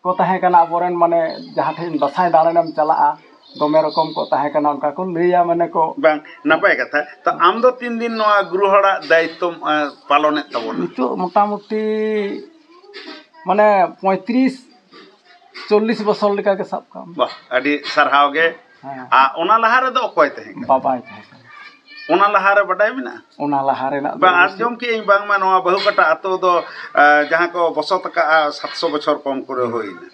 ᱠᱚ ᱛᱟᱦᱮᱸ ᱠᱟᱱᱟ ᱟᱵᱚᱨᱮᱱ, ᱢᱟᱱᱮ, ᱡᱟᱦᱟᱸ ᱴᱷᱮᱱ ᱫᱟᱸᱥᱟᱭ ᱫᱟᱬᱟᱱᱮᱢ ᱪᱟᱞᱟᱜᱼᱟ, ᱫᱚᱢᱮ ᱨᱚᱠᱚᱢ ᱠᱚ ᱛᱟᱦᱮᱸ ᱠᱟᱱᱟ, ᱚᱱᱠᱟ ᱠᱚ ᱞᱟᱹᱭᱟ, ᱢᱟᱱᱮ ᱠᱚ᱾ ᱵᱟᱝ, ᱱᱟᱯᱟᱭ ᱠᱟᱛᱷᱟ᱾ ᱛᱚ, ᱟᱢ ᱫᱚ ᱛᱤᱱ ᱫᱤᱱ ᱱᱚᱣᱟ ᱜᱩᱨᱩ ᱦᱚᱲᱟᱜ ᱫᱟᱭᱤᱛᱛᱚᱢ, ᱮ, ᱯᱟᱞᱚᱱᱮᱫ ᱛᱟᱵᱚᱱᱟ? ᱱᱤᱛᱚᱜ ᱢᱚᱴᱟᱢᱩᱴᱤ, ᱢᱟᱱᱮ, ᱯᱚᱸᱭᱛᱨᱤᱥ, ᱪᱚᱞᱞᱤᱥ ᱵᱚᱪᱷᱚᱨ ᱞᱮᱠᱟ ᱜᱮ ᱥᱟᱵ ᱠᱟᱜ ᱢᱮ᱾ ᱵᱟᱦ, ᱟᱹᱰᱤ ᱥᱟᱨᱦᱟᱣ ᱜᱮ᱾ ᱦᱮᱸ᱾ ᱟᱨ ᱚᱱᱟ ᱞᱟᱦᱟ ᱨᱮᱫᱚ ᱚᱠᱚᱭ ᱛᱟᱦᱮᱸ ᱠᱟᱱᱟ? ᱵᱟᱵᱟᱭ ᱛᱟᱦᱮᱸ ᱠᱟᱱᱟ᱾ ᱚᱱᱟ ᱞᱟᱦᱟ ᱨᱮ ᱵᱟᱰᱟᱭ ᱢᱮᱱᱟᱜᱼᱟ? ᱚᱱᱟ ᱞᱟᱦᱟ ᱨᱮᱱᱟᱜ ᱫᱚ ᱵᱟᱝ, ᱚᱵᱚᱥᱥᱳᱭ ᱟᱸᱡᱚᱢ ᱠᱮᱜ ᱟᱹᱧ ᱵᱟᱝᱢᱟ ᱱᱚᱣᱟ ᱵᱟᱹᱦᱩ ᱠᱟᱴᱟ ᱟᱛᱳ ᱫᱚ, ᱮ, ᱡᱟᱦᱟᱸ ᱠᱚ ᱵᱚᱥᱚᱛ ᱟᱠᱟᱜᱼᱟ, ᱥᱟᱛᱥᱚ ᱵᱚᱪᱷᱚᱨ ᱠᱚᱢ ᱠᱚᱨᱮ ᱦᱩᱭᱱᱟ᱾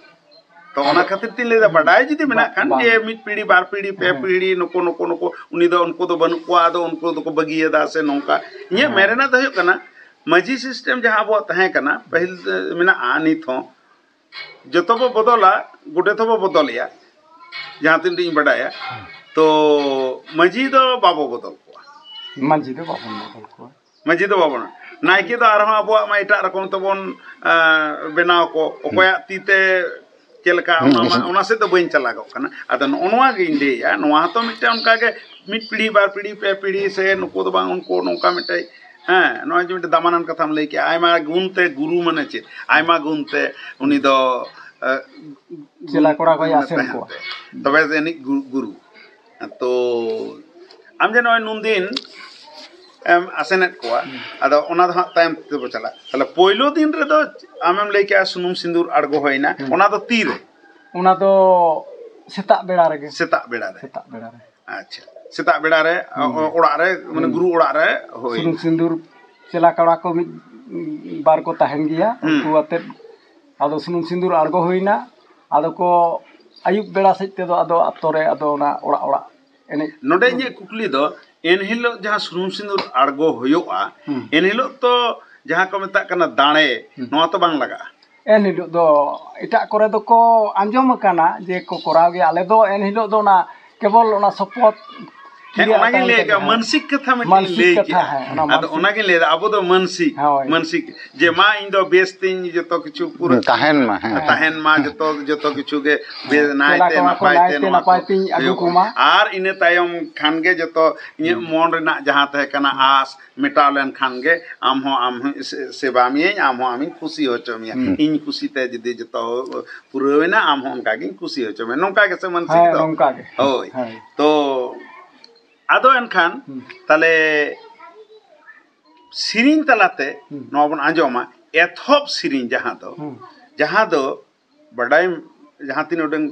ᱛᱚ, ᱚᱱᱟ ᱟᱫᱚ ᱠᱷᱟᱹᱛᱤᱨ ᱛᱤᱧ ᱞᱟᱹᱭᱫᱟ, ᱵᱟᱰᱟᱭ ᱡᱩᱫᱤ ᱢᱮᱱᱟᱜ ᱵᱟ-, ᱠᱷᱟᱱ, ᱵᱟᱝ᱾ ᱡᱮ ᱢᱤᱫ ᱯᱤᱲᱦᱤ, ᱵᱟᱨ ᱯᱤᱲᱦᱤ, ᱯᱮ ᱦᱮᱸ᱾ ᱯᱤᱲᱦᱤ, ᱱᱩᱠᱩ, ᱱᱩᱠᱩ, ᱱᱩᱠᱩ, ᱩᱱᱤ ᱫᱚ, ᱩᱱᱠᱩ ᱫᱚ ᱵᱟᱹᱱᱩᱜ ᱠᱚᱣᱟ, ᱟᱫᱚ ᱩᱱᱠᱩ ᱫᱚᱠᱚ ᱵᱟᱹᱜᱤᱭᱟᱫᱟ ᱥᱮ ᱱᱚᱝᱠᱟ᱾ ᱤᱧᱟᱹᱜ ᱦᱮᱸ᱾ ᱢᱮᱱ ᱨᱮᱱᱟᱜ ᱫᱚ ᱦᱩᱭᱩᱜ ᱠᱟᱱᱟ, ᱢᱟᱹᱡᱷᱤ system ᱡᱟᱦᱟᱸ ᱟᱵᱚᱣᱟᱜ ᱛᱟᱦᱮᱸ ᱠᱟᱱᱟ, ᱯᱟᱹᱦᱤᱞ, ᱮ, ᱢᱮᱱᱟᱜᱼᱟ, ᱱᱤᱛ ᱦᱚᱸ, ᱡᱚᱛᱚ ᱵᱚ ᱵᱚᱫᱚᱞᱟ, ᱜᱚᱰᱮᱛ ᱦᱚᱸᱵᱚ ᱵᱚᱫᱚᱞᱮᱭᱟ, ᱡᱟᱦᱟᱸ ᱛᱤᱱ ᱤᱧ ᱵᱟᱰᱟᱭᱟ᱾ ᱛᱚ, ᱢᱟᱹᱡᱷᱤ ᱫᱚ ᱵᱟᱵᱚ ᱵᱚᱫᱚᱞ ᱠᱚᱣᱟ᱾ ᱢᱟᱹᱡᱷᱤ ᱫᱚ ᱵᱟᱵᱚᱱ ᱵᱚᱫᱚᱞ ᱠᱚᱣᱟ᱾ ᱢᱟᱹᱡᱷᱤ ᱫᱚ ᱵᱟᱵᱚᱱ᱾ ᱱᱟᱭᱠᱮ ᱫᱚ ᱟᱨᱦᱚᱸ ᱟᱵᱚᱣᱟᱜ ᱢᱟ ᱮᱴᱟᱜ ᱨᱚᱠᱚᱢ ᱛᱮᱵᱚᱱ, ᱟ, ᱵᱮᱱᱟᱣ ᱠᱚ᱾ ᱚᱠᱚᱭᱟᱜ ᱛᱤ ᱛᱮ ᱪᱮᱫ ᱞᱮᱠᱟ, ᱦᱩᱸ, ᱚᱱᱟ ᱢᱟ, ᱦᱩᱸ᱾ ᱚᱱᱟ ᱥᱮᱫ ᱫᱚ ᱵᱟᱹᱧ ᱪᱟᱞᱟᱜᱚᱜ ᱠᱟᱱᱟ᱾ ᱟᱫᱚ ᱱᱚᱜᱼᱚ ᱱᱚᱣᱟ ᱜᱤᱧ ᱞᱟᱹᱭᱮᱫᱼᱟ, ᱱᱚᱣᱟ ᱦᱚᱸᱛᱚ ᱢᱤᱫᱴᱮᱱ ᱚᱱᱠᱟ ᱜᱮ ᱢᱤᱫ ᱯᱤᱲᱦᱤ, ᱵᱟᱨ ᱯᱤᱲᱦᱤ, ᱯᱮ ᱯᱤᱲᱦᱤ ᱥᱮ ᱱᱩᱠᱩ ᱫᱚ ᱵᱟᱝ, ᱩᱱᱠᱩ ᱱᱚᱝᱠᱟ ᱢᱤᱫᱴᱮᱡ, ᱦᱮᱸ, ᱱᱚᱜᱼᱚᱭ ᱡᱮ ᱢᱤᱫᱴᱮᱡ ᱫᱟᱢᱟᱱᱟᱱ ᱠᱟᱛᱷᱟᱢ ᱞᱟᱹᱭ ᱠᱮᱜᱼᱟ, ᱟᱭᱢᱟ ᱜᱩᱱ ᱛᱮ ᱜᱩᱨᱩ ᱢᱟᱱᱮ ᱪᱮᱫ? ᱟᱭᱢᱟ ᱜᱩᱱ ᱛᱮ ᱩᱱᱤ ᱫᱚ, ᱮ, ᱪᱮᱞᱟ ᱠᱚᱲᱟ ᱠᱚᱭ ᱢᱟᱱᱮ ᱟᱥᱮᱱ ᱛᱟᱦᱮᱱ ᱠᱚᱣᱟ᱾ ᱛᱮ᱾ ᱛᱚᱵᱮ ᱡᱟᱹᱱᱤᱡ ᱜᱩ-, ᱜᱩᱨᱩ᱾ ᱛᱚ ᱟᱢ ᱡᱮ ᱱᱚᱜᱼᱚᱭ ᱱᱩᱱᱫᱤᱱ ᱮᱢ ᱟᱥᱮᱱᱮᱫ ᱠᱚᱣᱟ, ᱦᱩᱸ᱾ ᱟᱫᱚ ᱚᱱᱟ ᱫᱚ ᱦᱟᱸᱜ ᱛᱟᱭᱚᱢ ᱛᱮᱵᱚ ᱪᱟᱞᱟᱜᱼᱟ᱾ ᱛᱟᱦᱞᱮ ᱯᱳᱭᱞᱳ ᱫᱤᱱ ᱨᱮᱫᱚ ᱟᱢᱮᱢ ᱞᱟᱹᱭ ᱠᱮᱜᱼᱟ ᱥᱩᱱᱩᱢ ᱥᱤᱸᱫᱩᱨ ᱟᱬᱜᱚ ᱦᱩᱭᱱᱟ, ᱦᱩᱸ᱾ ᱚᱱᱟ ᱫᱚ ᱛᱤᱨᱮ? ᱚᱱᱟ ᱫᱚ ᱥᱮᱛᱟᱜ ᱵᱮᱲᱟ ᱨᱮᱜᱮ᱾ ᱥᱮᱛᱟᱜ ᱵᱮᱲᱟ ᱨᱮ᱾ ᱥᱮᱛᱟᱜ ᱵᱮᱲᱟ ᱨᱮ᱾ ᱟᱪᱪᱷᱟ, ᱥᱮᱛᱟᱜ ᱵᱮᱲᱟ ᱨᱮ, ᱦᱩᱸ᱾ ᱚ-, ᱚᱲᱟᱜ ᱨᱮ, ᱢᱟᱱᱮ ᱦᱩᱸ᱾ ᱜᱩᱨᱩ ᱚᱲᱟᱜ ᱨᱮ ᱦᱳᱭ᱾ ᱥᱩᱱᱩᱢ ᱥᱤᱸᱫᱩᱨ ᱪᱮᱞᱟ ᱠᱚᱲᱟ ᱠᱚ ᱢᱤᱫ ᱵᱟᱨ ᱠᱚ ᱛᱟᱦᱮᱱ ᱜᱮᱭᱟ, ᱦᱩᱸ᱾ ᱩᱱᱠᱩ ᱟᱛᱮᱫ ᱟᱫᱚ ᱥᱩᱱᱩᱢ ᱥᱤᱸᱫᱩᱨ ᱟᱬᱜᱚ ᱦᱩᱭᱱᱟ᱾ ᱟᱫᱚ ᱠᱚ ᱟᱹᱭᱩᱵ ᱵᱮᱲᱟ ᱥᱮᱫ ᱛᱮᱫᱚ ᱟᱫᱚ ᱟᱛᱳ ᱨᱮ ᱟᱫᱚ ᱚᱱᱟ ᱚᱲᱟᱜ ᱚᱲᱟᱜ ᱮᱱᱮᱡ᱾ ᱱᱚᱰᱮ ᱤᱧᱟᱹᱜ ᱠᱩᱠᱞᱤ ᱫᱚ, ᱮᱱᱦᱤᱞᱳᱜ ᱡᱟᱦᱟᱸ ᱥᱩᱱᱩᱢ ᱥᱤᱸᱫᱩᱨ ᱟᱬᱜᱚ ᱦᱩᱭᱩᱜᱼᱟ, ᱦᱩᱸ᱾ ᱮᱱᱦᱤᱞᱳᱜ ᱛᱚ ᱡᱟᱦᱟᱸ ᱠᱚ ᱢᱮᱛᱟᱜ ᱠᱟᱱᱟ ᱫᱟᱲᱮ, ᱦᱩᱸ᱾ ᱱᱚᱣᱟ ᱛᱚ ᱵᱟᱝ ᱞᱟᱜᱟᱜᱼᱟ? ᱮᱱ ᱦᱤᱞᱳᱜ ᱫᱚ ᱮᱴᱟᱜ ᱠᱚᱨᱮ ᱫᱚᱠᱚ ᱟᱸᱡᱚᱢ ᱟᱠᱟᱱᱟ ᱡᱮ ᱠᱚ ᱠᱚᱨᱟᱣ ᱜᱮᱭᱟ᱾ ᱟᱞᱮ ᱫᱚ ᱮᱱ ᱦᱤᱞᱳᱜ ᱫᱚ ᱚᱱᱟ ᱠᱮᱵᱚᱞ ᱚᱱᱟ ᱥᱚᱯᱚᱛ ᱦᱮᱸ, ᱠᱤᱨᱤᱭᱟ ᱚᱱᱟᱜᱤᱧ ᱟᱛᱟᱝ ᱞᱟᱹᱭ ᱛᱮᱜᱮ, ᱠᱮᱫᱟ, ᱦᱮᱸ᱾ ᱢᱟᱱᱥᱤᱠ ᱠᱟᱛᱷᱟ ᱢᱤᱫᱴᱤᱡ ᱢᱟᱱᱥᱤᱠ ᱞᱟᱹᱭ ᱠᱟᱛᱷᱟ, ᱠᱮᱜᱼᱟ᱾ ᱦᱮᱸ, ᱚᱱᱟ ᱟᱫᱚ ᱢᱟᱱᱥᱤᱠ᱾ ᱚᱱᱟᱜᱤᱧ ᱞᱟᱹᱭᱫᱟ, ᱟᱵᱚ ᱫᱚ ᱢᱟᱱᱥᱤᱠ, ᱦᱳᱭ᱾ ᱢᱟᱱᱥᱤᱠ, ᱡᱮ ᱢᱟ ᱤᱧ ᱫᱚ ᱵᱮᱥ ᱛᱤᱧ ᱡᱚᱛᱚ ᱠᱤᱪᱷᱩ ᱯᱩᱨᱟᱹ ᱛᱟᱦᱮᱱ ᱢᱟ, ᱦᱮᱸ᱾ ᱛᱟᱦᱮᱱ ᱢᱟ, ᱡᱚᱛᱚ, ᱡᱚᱛᱚ ᱠᱤᱪᱷᱩ ᱜᱮ ᱵᱮᱥ, ᱦᱮᱸ, ᱱᱟᱭᱛᱮ ᱪᱮᱞᱟ ᱠᱚᱲᱟ ᱠᱚ ᱱᱟᱯᱟᱭ ᱛᱮ ᱱᱟᱭᱛᱮ ᱱᱚᱣᱟ ᱱᱟᱯᱟᱭ ᱠᱚ ᱛᱤᱧ ᱟᱹᱜᱩ ᱦᱩᱭᱩᱜ ᱠᱚᱢᱟ᱾ ᱢᱟ᱾ ᱟᱨ ᱤᱱᱟᱹ ᱛᱟᱭᱚᱢ ᱠᱷᱟᱱ ᱜᱮ ᱡᱚᱛᱚ ᱤᱧᱟᱹᱜ ᱦᱩᱸ᱾ ᱢᱚᱱ ᱨᱮᱱᱟᱜ ᱡᱟᱦᱟᱸ ᱛᱟᱦᱮᱸ ᱠᱟᱱᱟ ᱦᱩᱸ᱾ ᱟᱸᱥ ᱢᱮᱴᱟᱣ ᱞᱮᱱᱠᱷᱟᱱ ᱜᱮ ᱟᱢ ᱦᱚᱸ, ᱟᱢ ᱦᱚᱸ ᱥᱮ-, ᱥᱮᱵᱟ ᱢᱤᱭᱟᱹᱧ, ᱟᱢ ᱦᱚᱸ ᱟᱢᱤᱧ ᱠᱩᱥᱤ ᱦᱚᱪᱚ ᱢᱮᱭᱟ᱾ ᱦᱩᱸ᱾ ᱤᱧ ᱠᱩᱥᱤᱛᱮ ᱡᱩᱫᱤ ᱡᱚᱛᱚ ᱯᱩᱨᱟᱹᱣ ᱮᱱᱟ, ᱟᱢ ᱦᱚᱸ ᱚᱱᱠᱟ ᱜᱤᱧ ᱠᱩᱥᱤ ᱦᱚᱪᱚ ᱢᱮᱭᱟ᱾ ᱱᱚᱝᱠᱟ ᱜᱮᱥᱮ ᱢᱟᱱᱥᱤᱠ ᱦᱮᱸ, ᱫᱚ? ᱱᱚᱝᱠᱟ ᱜᱮ᱾ ᱦᱳᱭ᱾ ᱦᱮᱸ᱾ ᱛᱚ ᱟᱫᱚ ᱮᱱᱠᱷᱟᱱ ᱦᱩᱸ᱾ ᱛᱟᱦᱞᱮ ᱥᱮᱨᱮᱧ ᱛᱟᱞᱟᱛᱮ ᱦᱩᱸ᱾ ᱱᱚᱣᱟ ᱵᱚᱱ ᱟᱸᱡᱚᱢᱟ, ᱮᱛᱚᱦᱚᱵ ᱥᱮᱨᱮᱧ ᱡᱟᱦᱟᱸ ᱫᱚ, ᱦᱩᱸ᱾ ᱡᱟᱦᱟᱸ ᱫᱚ ᱵᱟᱰᱟᱭ ᱡᱟᱦᱟᱸ ᱛᱤᱱᱟᱹᱜ ᱩᱰᱟᱹᱝ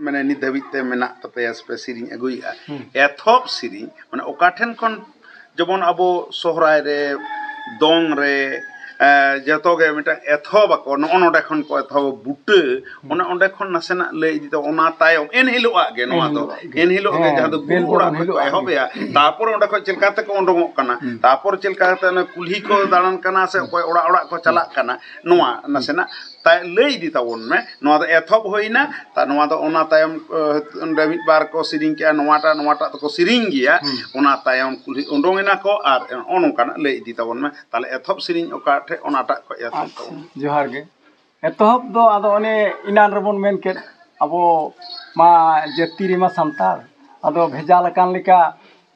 ᱢᱟᱱᱮ ᱱᱤᱛ ᱫᱷᱟᱹᱵᱤᱡ ᱛᱮ ᱢᱮᱱᱟᱜ ᱛᱟᱯᱮᱭᱟ ᱥᱮᱯᱮ ᱥᱮᱨᱮᱧ ᱟᱹᱜᱩᱭᱮᱫᱼᱟ, ᱦᱩᱸ᱾ ᱮᱛᱚᱦᱚᱵ ᱥᱮᱨᱮᱧ ᱢᱟᱱᱮ ᱚᱠᱟ ᱴᱷᱮᱱ ᱠᱷᱚᱱ ᱡᱮᱢᱚᱱ ᱟᱵᱚ ᱥᱚᱦᱨᱟᱭ ᱨᱮ, ᱫᱚᱝ ᱨᱮ, ᱮ, ᱡᱚᱛᱚ ᱜᱮ ᱢᱤᱫᱴᱟᱝ ᱮᱛᱚᱦᱚᱵ ᱟᱠᱚ, ᱱᱚᱜᱼᱚ ᱱᱚᱰᱮ ᱠᱷᱚᱱ ᱠᱚ ᱮᱛᱚᱦᱚᱵᱟ, ᱵᱩᱴᱟᱹ, ᱦᱩᱸ᱾ ᱚᱱᱮ ᱚᱸᱰᱮ ᱠᱷᱚᱱ ᱱᱟᱥᱮᱱᱟᱜ ᱞᱟᱹᱭ ᱤᱫᱤ ᱛᱟᱵᱚᱱ, ᱚᱱᱟ ᱛᱟᱭᱚᱢ ᱮᱱ ᱦᱤᱞᱳᱜᱟᱜ ᱜᱮ ᱱᱚᱣᱟ ᱫᱚ, ᱮᱱ ᱦᱤᱞᱳᱜ ᱜᱮ᱾ ᱮᱱ ᱦᱤᱞᱳᱜ ᱜᱮ ᱦᱮᱸ, ᱡᱟᱦᱟᱸ ᱫᱚ ᱜᱩᱨᱩ ᱵᱮᱞ ᱚᱲᱟᱜ ᱵᱚᱨᱚᱱ ᱠᱷᱚᱱ ᱠᱚ ᱦᱤᱞᱳᱜᱟᱜ ᱜᱮ᱾ ᱮᱦᱚᱵᱮᱜᱼᱟ, ᱛᱟᱨᱯᱚᱨ ᱚᱸᱰᱮ ᱠᱷᱚᱱ ᱪᱮᱫ ᱞᱮᱠᱟ ᱛᱮᱠᱚ ᱩᱰᱩᱝᱚᱜ ᱠᱟᱱᱟ, ᱦᱩᱸ᱾ ᱛᱟᱨᱯᱚᱨ ᱪᱮᱫ ᱞᱮᱠᱟ ᱠᱟᱛᱮ ᱚᱱᱮ ᱠᱩᱞᱦᱤ ᱠᱚ ᱫᱟᱬᱟᱱ ᱠᱟᱱᱟ ᱥᱮ ᱦᱩᱸ᱾ ᱚᱠᱚᱭ ᱚᱲᱟᱜ ᱚᱲᱟᱜ ᱠᱚ ᱦᱩᱸ᱾ ᱪᱟᱞᱟᱜ ᱠᱟᱱᱟ, ᱱᱚᱣᱟ ᱦᱩᱸ᱾ ᱱᱟᱥᱮᱱᱟᱜ ᱛᱟᱭ-, ᱞᱟᱹᱭ ᱤᱫᱤ ᱛᱟᱵᱚᱱ ᱢᱮ᱾ ᱱᱚᱣᱟ ᱫᱚ ᱮᱛᱚᱦᱚᱵ ᱦᱩᱭᱱᱟ, ᱛᱟ-, ᱱᱚᱣᱟ ᱫᱚ ᱚᱱᱟ ᱛᱟᱭᱚᱢ, ᱚ, ᱚᱸᱰᱮ ᱢᱤᱫ ᱵᱟᱨ ᱠᱚ ᱥᱮᱨᱮᱧ ᱠᱮᱜᱼᱟ, ᱱᱚᱣᱟᱴᱟᱜ, ᱱᱚᱣᱟᱴᱟᱜ ᱫᱚᱠᱚ ᱥᱮᱨᱮᱧ ᱜᱮᱭᱟ, ᱦᱩᱸ᱾ ᱚᱱᱟ ᱛᱟᱭᱚᱢ ᱠᱩᱞᱦᱤ ᱩᱰᱩᱝ ᱮᱱᱟ ᱠᱚ ᱟᱨ ᱱᱚᱜᱼᱚ ᱱᱚᱝᱠᱟᱱᱟᱜ ᱞᱟᱹᱭ ᱤᱫᱤ ᱛᱟᱵᱚᱱ ᱢᱮ᱾ ᱛᱟᱦᱞᱮ ᱮᱛᱚᱦᱚᱵ ᱥᱮᱨᱮᱧ ᱚᱠᱟ ᱴᱷᱮᱡ, ᱚᱱᱟᱴᱟᱜ ᱠᱷᱚᱡ ᱮᱛᱚᱦᱚᱵ ᱟᱪᱪᱷᱟ, ᱛᱟᱵᱚᱱ ᱢᱮ᱾ ᱡᱚᱦᱟᱨ ᱜᱮ᱾ ᱮᱛᱚᱦᱚᱵ ᱫᱚ ᱟᱫᱚ ᱚᱱᱮ ᱮᱱᱟᱱ ᱨᱮᱵᱚᱱ ᱢᱮᱱ ᱠᱮᱫ, ᱟᱵᱚ ᱢᱟ ᱡᱟᱹᱛᱤ ᱨᱮᱢᱟ ᱥᱟᱱᱛᱟᱲ, ᱟᱫᱚ ᱵᱷᱮᱡᱟ ᱞᱮᱠᱟᱱ ᱞᱮᱠᱟ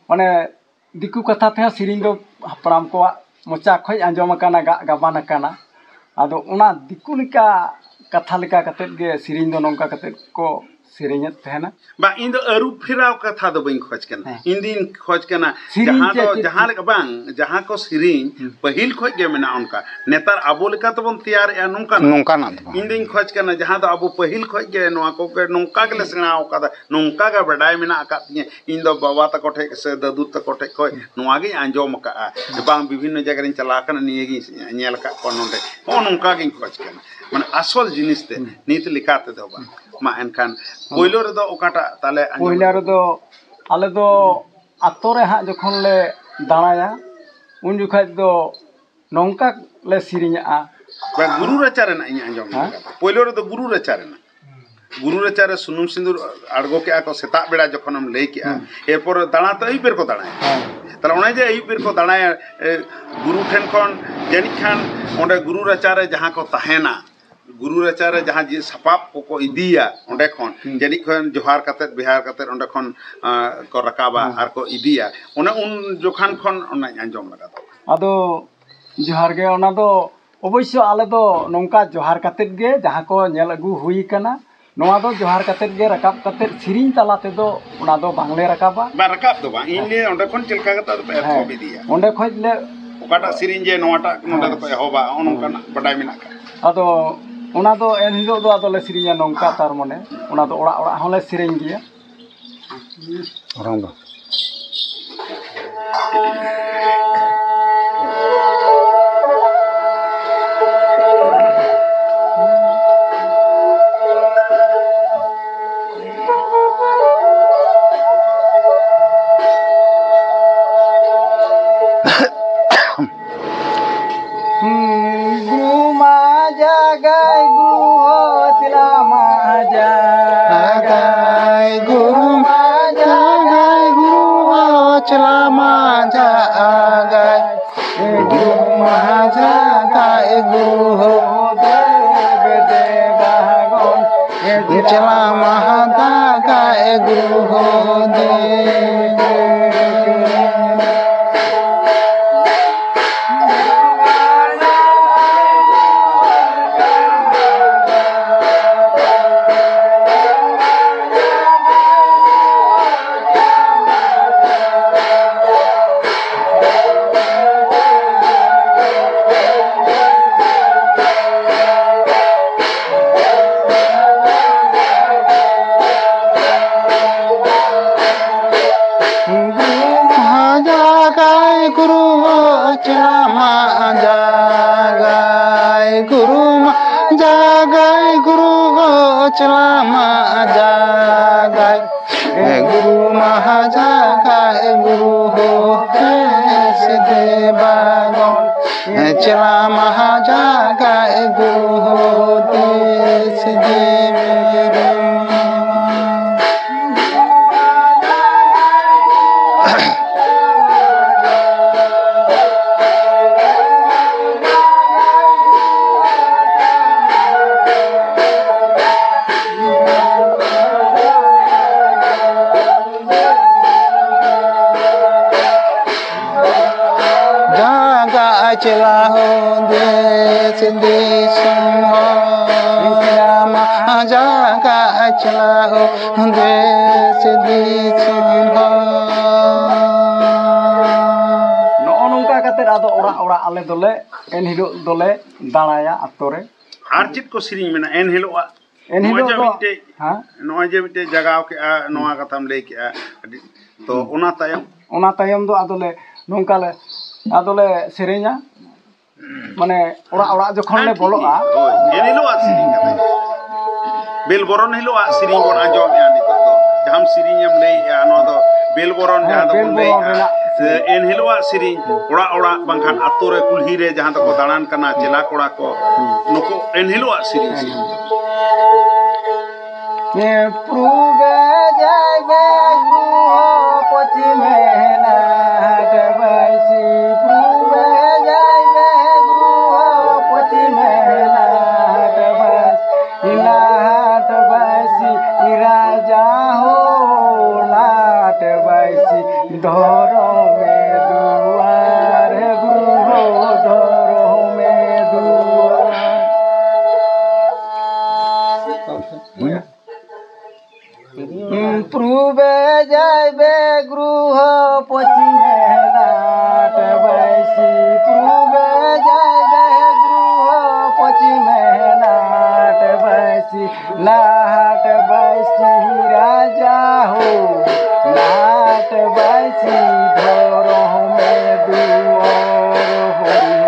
ᱚᱱᱮ ᱫᱤᱠᱩ ᱠᱟᱛᱷᱟ ᱛᱮᱦᱚᱸ ᱥᱮᱨᱮᱧ ᱫᱚ ᱦᱟᱯᱲᱟᱢ ᱠᱚᱣᱟᱜ ᱢᱚᱪᱟ ᱠᱷᱚᱡ ᱟᱸᱡᱚᱢ ᱟᱠᱟᱱᱟ, ᱜᱟᱜ ᱜᱟᱵᱟᱱ ᱟᱠᱟᱱᱟ᱾ ᱟᱫᱚ ᱚᱱᱟ ᱫᱤᱠᱩ ᱞᱮᱠᱟ ᱠᱟᱛᱷᱟ ᱞᱮᱠᱟ ᱠᱟᱛᱮᱫ ᱜᱮ ᱥᱮᱨᱮᱧ ᱫᱚ ᱱᱚᱝᱠᱟ ᱠᱟᱛᱮᱫ ᱠᱚ ᱥᱮᱨᱮᱧᱮᱫ ᱛᱟᱦᱮᱱᱟ᱾ ᱵᱟᱝ, ᱤᱧ ᱫᱚ ᱟᱹᱨᱩ ᱯᱷᱮᱨᱟᱣ ᱠᱟᱛᱷᱟ ᱫᱚ ᱵᱟᱹᱧ ᱠᱷᱚᱡᱽ ᱠᱟᱱᱟ᱾ ᱦᱮᱸ᱾ ᱤᱧ ᱫᱩᱧ ᱠᱷᱚᱡᱽ ᱠᱟᱱᱟ ᱥᱮᱨᱮᱧ ᱡᱟᱦᱟᱸ ᱪᱮᱫ ᱫᱚ, ᱪᱮᱫ ᱡᱟᱦᱟᱸ ᱪᱮᱫ? ᱞᱮᱠᱟ, ᱵᱟᱝ, ᱡᱟᱦᱟᱸ ᱠᱚ ᱥᱮᱨᱮᱧ ᱦᱩᱸ᱾ ᱯᱟᱹᱦᱤᱞ ᱠᱷᱚᱡ ᱜᱮ ᱢᱮᱱᱟᱜᱼᱟ, ᱚᱱᱠᱟ ᱱᱮᱛᱟᱨ ᱟᱵᱚ ᱞᱮᱠᱟ ᱛᱮᱵᱚᱱ ᱛᱮᱭᱟᱨᱮᱜᱼᱟ, ᱱᱚᱝᱠᱟᱱᱟᱜ᱾ ᱱᱚᱝᱠᱟᱱᱟᱜ ᱫᱚ ᱵᱟᱝ᱾ ᱤᱧ ᱫᱩᱧ ᱠᱷᱚᱡᱽ ᱠᱟᱱᱟ ᱡᱟᱦᱟᱸ ᱫᱚ ᱟᱵᱚ ᱯᱟᱹᱦᱤᱞ ᱠᱷᱚᱡ ᱜᱮ ᱱᱚᱣᱟ ᱠᱚᱜᱮ ᱱᱚᱝᱠᱟ ᱜᱮᱞᱮ ᱥᱮᱬᱟ ᱟᱠᱟᱫᱟ, ᱱᱚᱝᱠᱟ ᱜᱮ ᱵᱟᱰᱟᱭ ᱢᱮᱱᱟᱜ ᱟᱠᱟᱫ ᱛᱤᱧᱟᱹ᱾ ᱤᱧ ᱫᱚ ᱵᱟᱵᱟ ᱛᱟᱠᱚ ᱴᱷᱮᱡ ᱥᱮ ᱫᱟᱫᱩ ᱛᱟᱠᱚ ᱴᱷᱮᱡ ᱠᱷᱚᱡ ᱱᱚᱣᱟ ᱜᱤᱧ ᱟᱸᱡᱚᱢ ᱟᱠᱟᱫᱼᱟ᱾ ᱵᱟᱝ, ᱵᱤᱵᱷᱤᱱᱱᱚ ᱡᱟᱭᱜᱟ ᱨᱤᱧ ᱪᱟᱞᱟᱣ ᱟᱠᱟᱱᱟ, ᱱᱤᱭᱟᱹ ᱜᱤᱧ ᱧᱮᱞ ᱟᱠᱟᱫ ᱠᱚᱣᱟ ᱱᱚᱰᱮ᱾ ᱦᱚᱸᱜᱼᱚ ᱱᱚᱝᱠᱟ ᱜᱤᱧ ᱠᱷᱚᱡᱽ ᱠᱟᱱᱟ, ᱢᱟᱱᱮ ᱟᱥᱚᱞ ᱡᱤᱱᱤᱥ ᱛᱮ, ᱦᱩᱸ᱾ ᱱᱤᱛ ᱞᱮᱠᱟ ᱛᱮᱫᱚ ᱵᱟᱝ᱾ ᱢᱟ ᱮᱱᱠᱷᱟᱱ ᱦᱩᱸ᱾ ᱯᱳᱭᱞᱳ ᱨᱮᱫᱚ ᱚᱠᱟᱴᱟᱜ ᱛᱟᱦᱞᱮ ᱟᱸᱡᱚᱢ ᱯᱳᱭᱞᱳ ᱞᱮᱫᱟ? ᱨᱮᱫᱚ ᱟᱞᱮ ᱫᱚ ᱟᱛᱳ ᱨᱮ ᱦᱟᱸᱜ ᱡᱚᱠᱷᱚᱱ ᱞᱮ ᱫᱟᱬᱟᱭᱟ, ᱩᱱ ᱡᱚᱠᱷᱟᱡ ᱫᱚ ᱱᱚᱝᱠᱟ ᱞᱮ ᱥᱮᱨᱮᱧᱟᱜᱼᱟ᱾ ᱵᱟᱝ, ᱜᱩᱨᱩ ᱨᱟᱪᱟ ᱨᱮᱱᱟᱜ ᱤᱧ ᱟᱸᱡᱚᱢ ᱦᱮᱸ? ᱞᱮᱫᱟ᱾ ᱯᱳᱭᱞᱳ ᱨᱮᱫᱚ ᱜᱩᱨᱩ ᱨᱟᱪᱟ ᱨᱮᱱᱟᱜ᱾ ᱜᱩᱨᱩ ᱨᱟᱪᱟ ᱨᱮ ᱥᱩᱱᱩᱢ ᱥᱤᱸᱫᱩᱨ ᱟᱬᱜᱚ ᱠᱮᱜᱼᱟ ᱠᱚ ᱥᱮᱛᱟᱜ ᱵᱮᱲᱟ ᱡᱚᱠᱷᱚᱱᱮᱢ ᱞᱟᱹᱭ ᱠᱮᱜᱼᱟ᱾ ᱦᱩᱸ᱾ ᱮᱨᱯᱚᱨ ᱫᱟᱬᱟ ᱛᱚ ᱟᱹᱭᱩᱵ ᱵᱮᱨ ᱠᱚ ᱫᱟᱬᱟᱭᱟ᱾ ᱦᱮᱸ᱾ ᱛᱟᱦᱞᱮ ᱚᱱᱮ ᱡᱮ ᱟᱹᱭᱩᱵ ᱵᱮᱨ ᱠᱚ ᱫᱟᱬᱟᱭᱟ, ᱮ, ᱜᱩᱨᱩ ᱴᱷᱮᱱ ᱠᱷᱚᱱ ᱡᱟᱹᱱᱤᱡ ᱠᱷᱟᱱ ᱚᱸᱰᱮ ᱜᱩᱨᱩ ᱨᱟᱪᱟ ᱨᱮ ᱡᱟᱦᱟᱸ ᱠᱚ ᱛᱟᱦᱮᱱᱟ, ᱜᱩᱨᱩ ᱨᱟᱪᱟ ᱨᱮ ᱡᱟᱦᱟᱸ ᱡᱮ ᱥᱟᱯᱟᱵ ᱠᱚᱠᱚ ᱤᱫᱤᱭᱟ ᱚᱸᱰᱮ ᱠᱷᱚᱱ, ᱦᱩᱸ᱾ ᱡᱟᱹᱱᱤᱡ ᱠᱷᱚᱱ ᱡᱚᱦᱟᱨ ᱠᱟᱛᱮᱫ, ᱵᱮᱦᱟᱨ ᱠᱟᱛᱮᱫ ᱚᱸᱰᱮ ᱠᱷᱚᱱ, ᱟᱸ, ᱠᱚ ᱨᱟᱠᱟᱵᱟ ᱦᱩᱸ᱾ ᱟᱨ ᱠᱚ ᱤᱫᱤᱭᱟ᱾ ᱚᱱᱮ ᱩᱱ ᱡᱚᱠᱷᱟᱱ ᱠᱷᱚᱱ ᱚᱱᱟᱧ ᱟᱸᱡᱚᱢ ᱟᱠᱟᱫᱟ᱾ ᱟᱫᱚ ᱡᱚᱦᱟᱨ ᱜᱮ, ᱚᱱᱟ ᱫᱚ ᱚᱵᱚᱥᱥᱚ ᱟᱞᱮ ᱫᱚ ᱱᱚᱝᱠᱟ ᱡᱚᱦᱟᱨ ᱠᱟᱛᱮᱫ ᱜᱮ ᱡᱟᱦᱟᱸ ᱠᱚ ᱧᱮᱞ ᱟᱹᱜᱩ ᱦᱩᱭ ᱟᱠᱟᱱᱟ, ᱱᱚᱣᱟ ᱫᱚ ᱡᱚᱦᱟᱨ ᱠᱟᱛᱮᱫ ᱜᱮ ᱨᱟᱠᱟᱵ ᱠᱟᱛᱮᱫ ᱥᱮᱨᱮᱧ ᱛᱟᱞᱟ ᱛᱮᱫᱚ ᱚᱱᱟ ᱫᱚ ᱵᱟᱝᱞᱮ ᱨᱟᱠᱟᱵᱟ᱾ ᱵᱟᱝ, ᱨᱟᱠᱟᱵ ᱫᱚ ᱵᱟᱝ, ᱤᱧ ᱦᱮᱸ᱾ ᱞᱟᱹᱭᱟ ᱚᱸᱰᱮ ᱠᱷᱚᱱ ᱪᱮᱫ ᱞᱮᱠᱟ ᱠᱟᱛᱮ ᱟᱫᱚ ᱯᱮ ᱮᱛᱚᱦᱚᱵ ᱦᱮᱸ᱾ ᱤᱫᱤᱭᱟ? ᱚᱸᱰᱮ ᱠᱷᱚᱡ ᱞᱮ ᱚᱠᱟᱴᱟᱜ ᱥᱮᱨᱮᱧ ᱡᱮ ᱱᱚᱣᱟᱴᱟᱜ ᱱᱚᱰᱮ ᱦᱮᱸ᱾ ᱫᱚᱠᱚ ᱮᱦᱚᱵᱟ, ᱦᱚᱸᱜᱼᱚ ᱦᱮᱸ᱾ ᱱᱚᱝᱠᱟᱱᱟᱜ ᱵᱟᱰᱟᱭ ᱢᱮᱱᱟᱜ ᱠᱟᱜᱼᱟ? ᱟᱫᱚ ᱚᱱᱟ ᱫᱚ ᱮᱱ ᱦᱤᱞᱳᱜ ᱫᱚ ᱟᱫᱚ ᱞᱮ ᱥᱮᱨᱮᱧᱟ ᱱᱚᱝᱠᱟ, ᱛᱟᱨ ᱢᱟᱱᱮ ᱚᱱᱟ ᱫᱚ ᱚᱲᱟᱜ ᱚᱲᱟᱜ ᱦᱚᱸᱞᱮ ᱥᱮᱨᱮᱧ ᱜᱮᱭᱟ᱾ ᱚᱱᱟ ᱫᱚ᱾ ᱜᱩᱨᱩ ᱢᱟ ᱡᱟᱜᱟᱭ ᱜᱩᱨᱩ ᱦᱚ ᱪᱮᱞᱟ ᱢᱟ ᱡᱟᱜᱟᱭ᱾ ᱜᱩᱨᱩ ᱢᱟ ᱡᱟᱜᱟᱭ ᱜᱩᱨᱩ ᱦᱚ ᱪᱮᱞᱟ ᱢᱟ ᱡᱟᱜᱟᱭ᱾ ᱜᱩᱨᱩ ᱢᱟ ᱡᱟᱜᱟᱭ ᱜᱩᱨᱩ ᱦᱚ ᱫᱮᱵ ᱫᱮᱵᱟ ᱜᱚᱱ᱾ ᱪᱮᱞᱟ ᱢᱟ ᱡᱟᱜᱟᱭ ᱜᱩᱨᱩ ᱦᱚ ᱫᱮᱵ᱾ ᱡᱟᱜᱟᱭ ᱜᱩᱨᱩ ᱢᱟ ᱡᱟᱜᱟᱭ ᱜᱩᱨᱩ ᱦᱳ ᱪᱮᱞᱟ ᱢᱟ ᱡᱟᱜᱟᱭ᱾ ᱜᱩᱨᱩ ᱢᱟ ᱡᱟᱜᱟᱭ ᱜᱩᱨᱩ ᱦᱳ ᱫᱮᱥ ᱫᱮᱵᱟ ᱜᱚᱱ᱾ ᱪᱮᱞᱟ ᱢᱟ ᱡᱟᱜᱟᱭ ᱜᱩᱨᱩ ᱦᱳ ᱫᱮᱥ ᱫᱮᱵᱟ ᱜᱚᱱ᱾ ᱡᱟᱜᱟ ᱪᱮᱞᱟ ᱦᱚᱸ ᱫᱮᱥ ᱫᱤᱥᱚᱢ ᱦᱚᱸ, ᱪᱮᱞᱟ ᱢᱟ ᱡᱟᱜᱟ ᱪᱮᱞᱟ ᱦᱚᱸ ᱫᱮᱥ ᱫᱤᱥᱚᱢ ᱦᱚᱸ᱾ ᱱᱚᱜᱼᱚ ᱱᱚᱝᱠᱟ ᱠᱟᱛᱮᱫ ᱟᱫᱚ ᱚᱲᱟᱜ ᱚᱲᱟᱜ ᱟᱞᱮ ᱫᱚᱞᱮ ᱮᱱ ᱦᱤᱞᱳᱜ ᱫᱚᱞᱮ ᱫᱟᱬᱟᱭᱟ ᱟᱛᱳ ᱨᱮ᱾ ᱟᱨ ᱪᱮᱫ ᱠᱚ ᱥᱮᱨᱮᱧ ᱢᱮᱱᱟᱜᱼᱟ ᱮᱱ ᱦᱤᱞᱳᱜ ᱟᱜ? ᱮᱱ ᱱᱚᱜᱼᱚᱭ ᱦᱤᱞᱳᱜ ᱡᱮ ᱫᱚ, ᱢᱤᱫᱴᱮᱡ, ᱦᱮᱸ? ᱱᱚᱜᱼᱚᱭ ᱡᱮ ᱢᱤᱫᱴᱮᱡ ᱡᱟᱜᱟᱣ ᱠᱮᱜᱼᱟ, ᱱᱚᱣᱟ ᱠᱟᱛᱷᱟᱢ ᱞᱟᱹᱭ ᱠᱮᱜᱼᱟ, ᱟᱹᱰᱤ, ᱛᱚ, ᱦᱩᱸ᱾ ᱚᱱᱟ ᱛᱟᱭᱚᱢ? ᱚᱱᱟ ᱛᱟᱭᱚᱢ ᱫᱚ ᱟᱫᱚᱞᱮ ᱱᱚᱝᱠᱟ ᱞᱮ, ᱟᱫᱚᱞᱮ ᱥᱮᱨᱮᱧᱟ, ᱢᱟᱱᱮ ᱚᱲᱟᱜ ᱚᱲᱟᱜ ᱡᱚᱠᱷᱚᱱ ᱞᱮ ᱦᱮᱸ, ᱴᱷᱤᱠ ᱵᱚᱞᱚᱜᱼᱟ᱾ ᱜᱮᱭᱟ᱾ ᱦᱳᱭ, ᱮᱱ ᱦᱤᱞᱳᱜ ᱟᱜ ᱥᱮᱨᱮᱧ ᱠᱟᱛᱷᱟ᱾ ᱵᱮᱞ ᱵᱚᱨᱚᱱ ᱦᱤᱞᱳᱜ ᱟᱜ ᱥᱮᱨᱮᱧ ᱵᱚᱱ ᱟᱸᱡᱚᱢᱮᱜᱼᱟ ᱱᱤᱛᱚᱜ ᱫᱚ᱾ ᱡᱟᱦᱟᱸᱢ ᱥᱮᱨᱮᱧ ᱮᱢ ᱞᱟᱹᱭᱮᱜᱼᱟ, ᱱᱚᱣᱟ ᱫᱚ ᱵᱮᱞ ᱵᱚᱨᱚᱱ ᱦᱮᱸ, ᱡᱟᱦᱟᱸ ᱫᱚᱵᱚᱱ ᱵᱮᱞ ᱵᱚᱨᱚᱱ ᱞᱟᱹᱭᱮᱜᱼᱟ᱾ ᱨᱮᱱᱟᱜ ᱥᱮᱨᱮᱧ᱾ ᱮᱱ ᱦᱤᱞᱳᱜ ᱟᱜ ᱥᱮᱨᱮᱧ, ᱚᱲᱟᱜ ᱚᱲᱟᱜ ᱵᱟᱝᱠᱷᱟᱱ ᱟᱛᱳ ᱨᱮ ᱠᱩᱞᱦᱤ ᱨᱮ ᱡᱟᱦᱟᱸ ᱫᱚᱠᱚ ᱫᱟᱬᱟᱱ ᱠᱟᱱᱟ ᱪᱮᱞᱟ ᱠᱚᱲᱟ ᱠᱚ, ᱱᱩᱠᱩ ᱮᱱ ᱦᱤᱞᱳᱜ ᱟᱜ ᱥᱮᱨᱮᱧ ᱥᱮᱨᱮᱧ᱾ ᱯᱨᱩᱵᱮ ᱡᱟᱭᱵᱮ ᱜᱨᱩᱦᱚ ᱯᱚᱪᱷᱤᱢᱮ ᱱᱟᱴ ᱵᱟᱭᱥᱤ, ᱯᱨᱩᱵᱮ ᱡᱟᱭᱵᱮ ᱜᱨᱩᱦᱚ ᱯᱚᱪᱷᱤᱢᱮ ᱱᱟᱴ ᱵᱟᱭᱥᱤ, ᱱᱟᱴ ᱵᱟᱭᱥᱤ, ᱨᱟᱡᱟ ᱦᱳ ᱱᱟᱴ ᱵᱟᱭᱥᱤ, ᱫᱷᱚᱨᱚᱢᱮ ᱫᱩᱣᱟᱨ ᱜᱨᱩᱦᱚ ᱫᱷᱚᱨᱚᱢᱮ ᱫᱩᱣᱟᱨ᱾ ᱯᱨᱩᱵᱮ ᱡᱟᱭᱵᱮ ᱜᱨᱩᱦᱚ ᱯᱚᱪᱷᱤᱢᱮ ᱱᱟᱴ ᱵᱟᱭᱥᱤ, ᱯᱨᱩᱵᱮ ᱡᱟᱭᱵᱮ ᱜᱨᱩᱦᱚ ᱯᱚᱪᱷᱤᱢᱮ ᱱᱟᱴ ᱵᱟᱭᱥᱤ, ᱱᱟᱴ ᱵᱟᱭᱥᱤ ᱨᱟᱡᱟ ᱦᱳ, ᱱᱟᱴ ᱵᱟᱭᱥᱤ ᱫᱷᱚᱨᱚᱢᱮ ᱫᱩᱣᱟᱨ ᱦᱳ᱾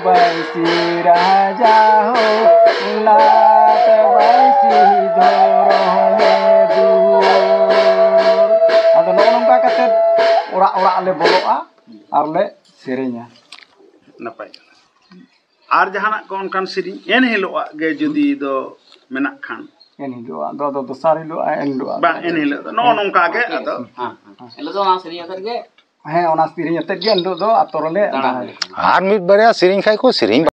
ᱵᱟᱭᱥᱤ ᱨᱟᱡᱟ ᱦᱳ, ᱞᱟᱛ ᱵᱟᱭᱥᱤ ᱫᱷᱚᱨᱚᱢᱮ ᱫᱩᱣᱟᱹᱨ᱾ ᱟᱫᱚ ᱱᱚᱜᱼᱚ ᱱᱚᱝᱠᱟ ᱠᱟᱛᱮ ᱚᱲᱟᱜ ᱚᱲᱟᱜ ᱞᱮ ᱵᱚᱞᱚᱜᱼᱟ ᱟᱨ ᱞᱮ ᱥᱮᱨᱮᱧᱟ᱾ ᱱᱟᱯᱟᱭ ᱠᱟᱛᱷᱟ᱾ ᱟᱨ ᱡᱟᱦᱟᱱᱟᱜ ᱠᱚ ᱚᱱᱠᱟᱱ ᱥᱮᱨᱮᱧ ᱮᱱ ᱦᱤᱞᱳᱜᱟᱜ ᱜᱮ ᱡᱩᱫᱤ ᱫᱚ ᱢᱮᱱᱟᱜ ᱠᱷᱟᱱ? ᱮᱱ ᱦᱤᱞᱳᱜ ᱫᱚ, ᱟᱫᱚ ᱫᱚᱥᱟᱨ ᱦᱤᱞᱳᱜ, ᱮᱱ ᱦᱤᱞᱳᱜ ᱵᱟᱝ, ᱮᱱ ᱦᱤᱞᱳᱜ ᱫᱚ ᱱᱚᱜᱼᱚ ᱱᱚᱝᱠᱟ ᱜᱮ᱾ ᱟᱫᱚ ᱦᱮᱸ, ᱦᱮᱸ᱾ ᱮᱱ ᱦᱤᱞᱳᱜ ᱫᱚ ᱚᱱᱟ ᱥᱮᱨᱮᱧ ᱟᱛᱮᱫ ᱜᱮ᱾ ᱦᱮᱸ, ᱚᱱᱟ ᱥᱮᱨᱮᱧ ᱟᱛᱮᱫ ᱜᱮ ᱮᱱ ᱦᱤᱞᱳᱜ ᱫᱚ ᱟᱛᱳ ᱨᱮᱞᱮ ᱫᱟᱬᱟᱱ᱾ ᱫᱟᱬᱟᱱᱟ᱾ ᱟᱨ ᱢᱤᱫ ᱵᱟᱨᱭᱟ ᱥᱮᱨᱮᱧ ᱠᱷᱟᱡ ᱠᱚ ᱥᱮᱨᱮᱧ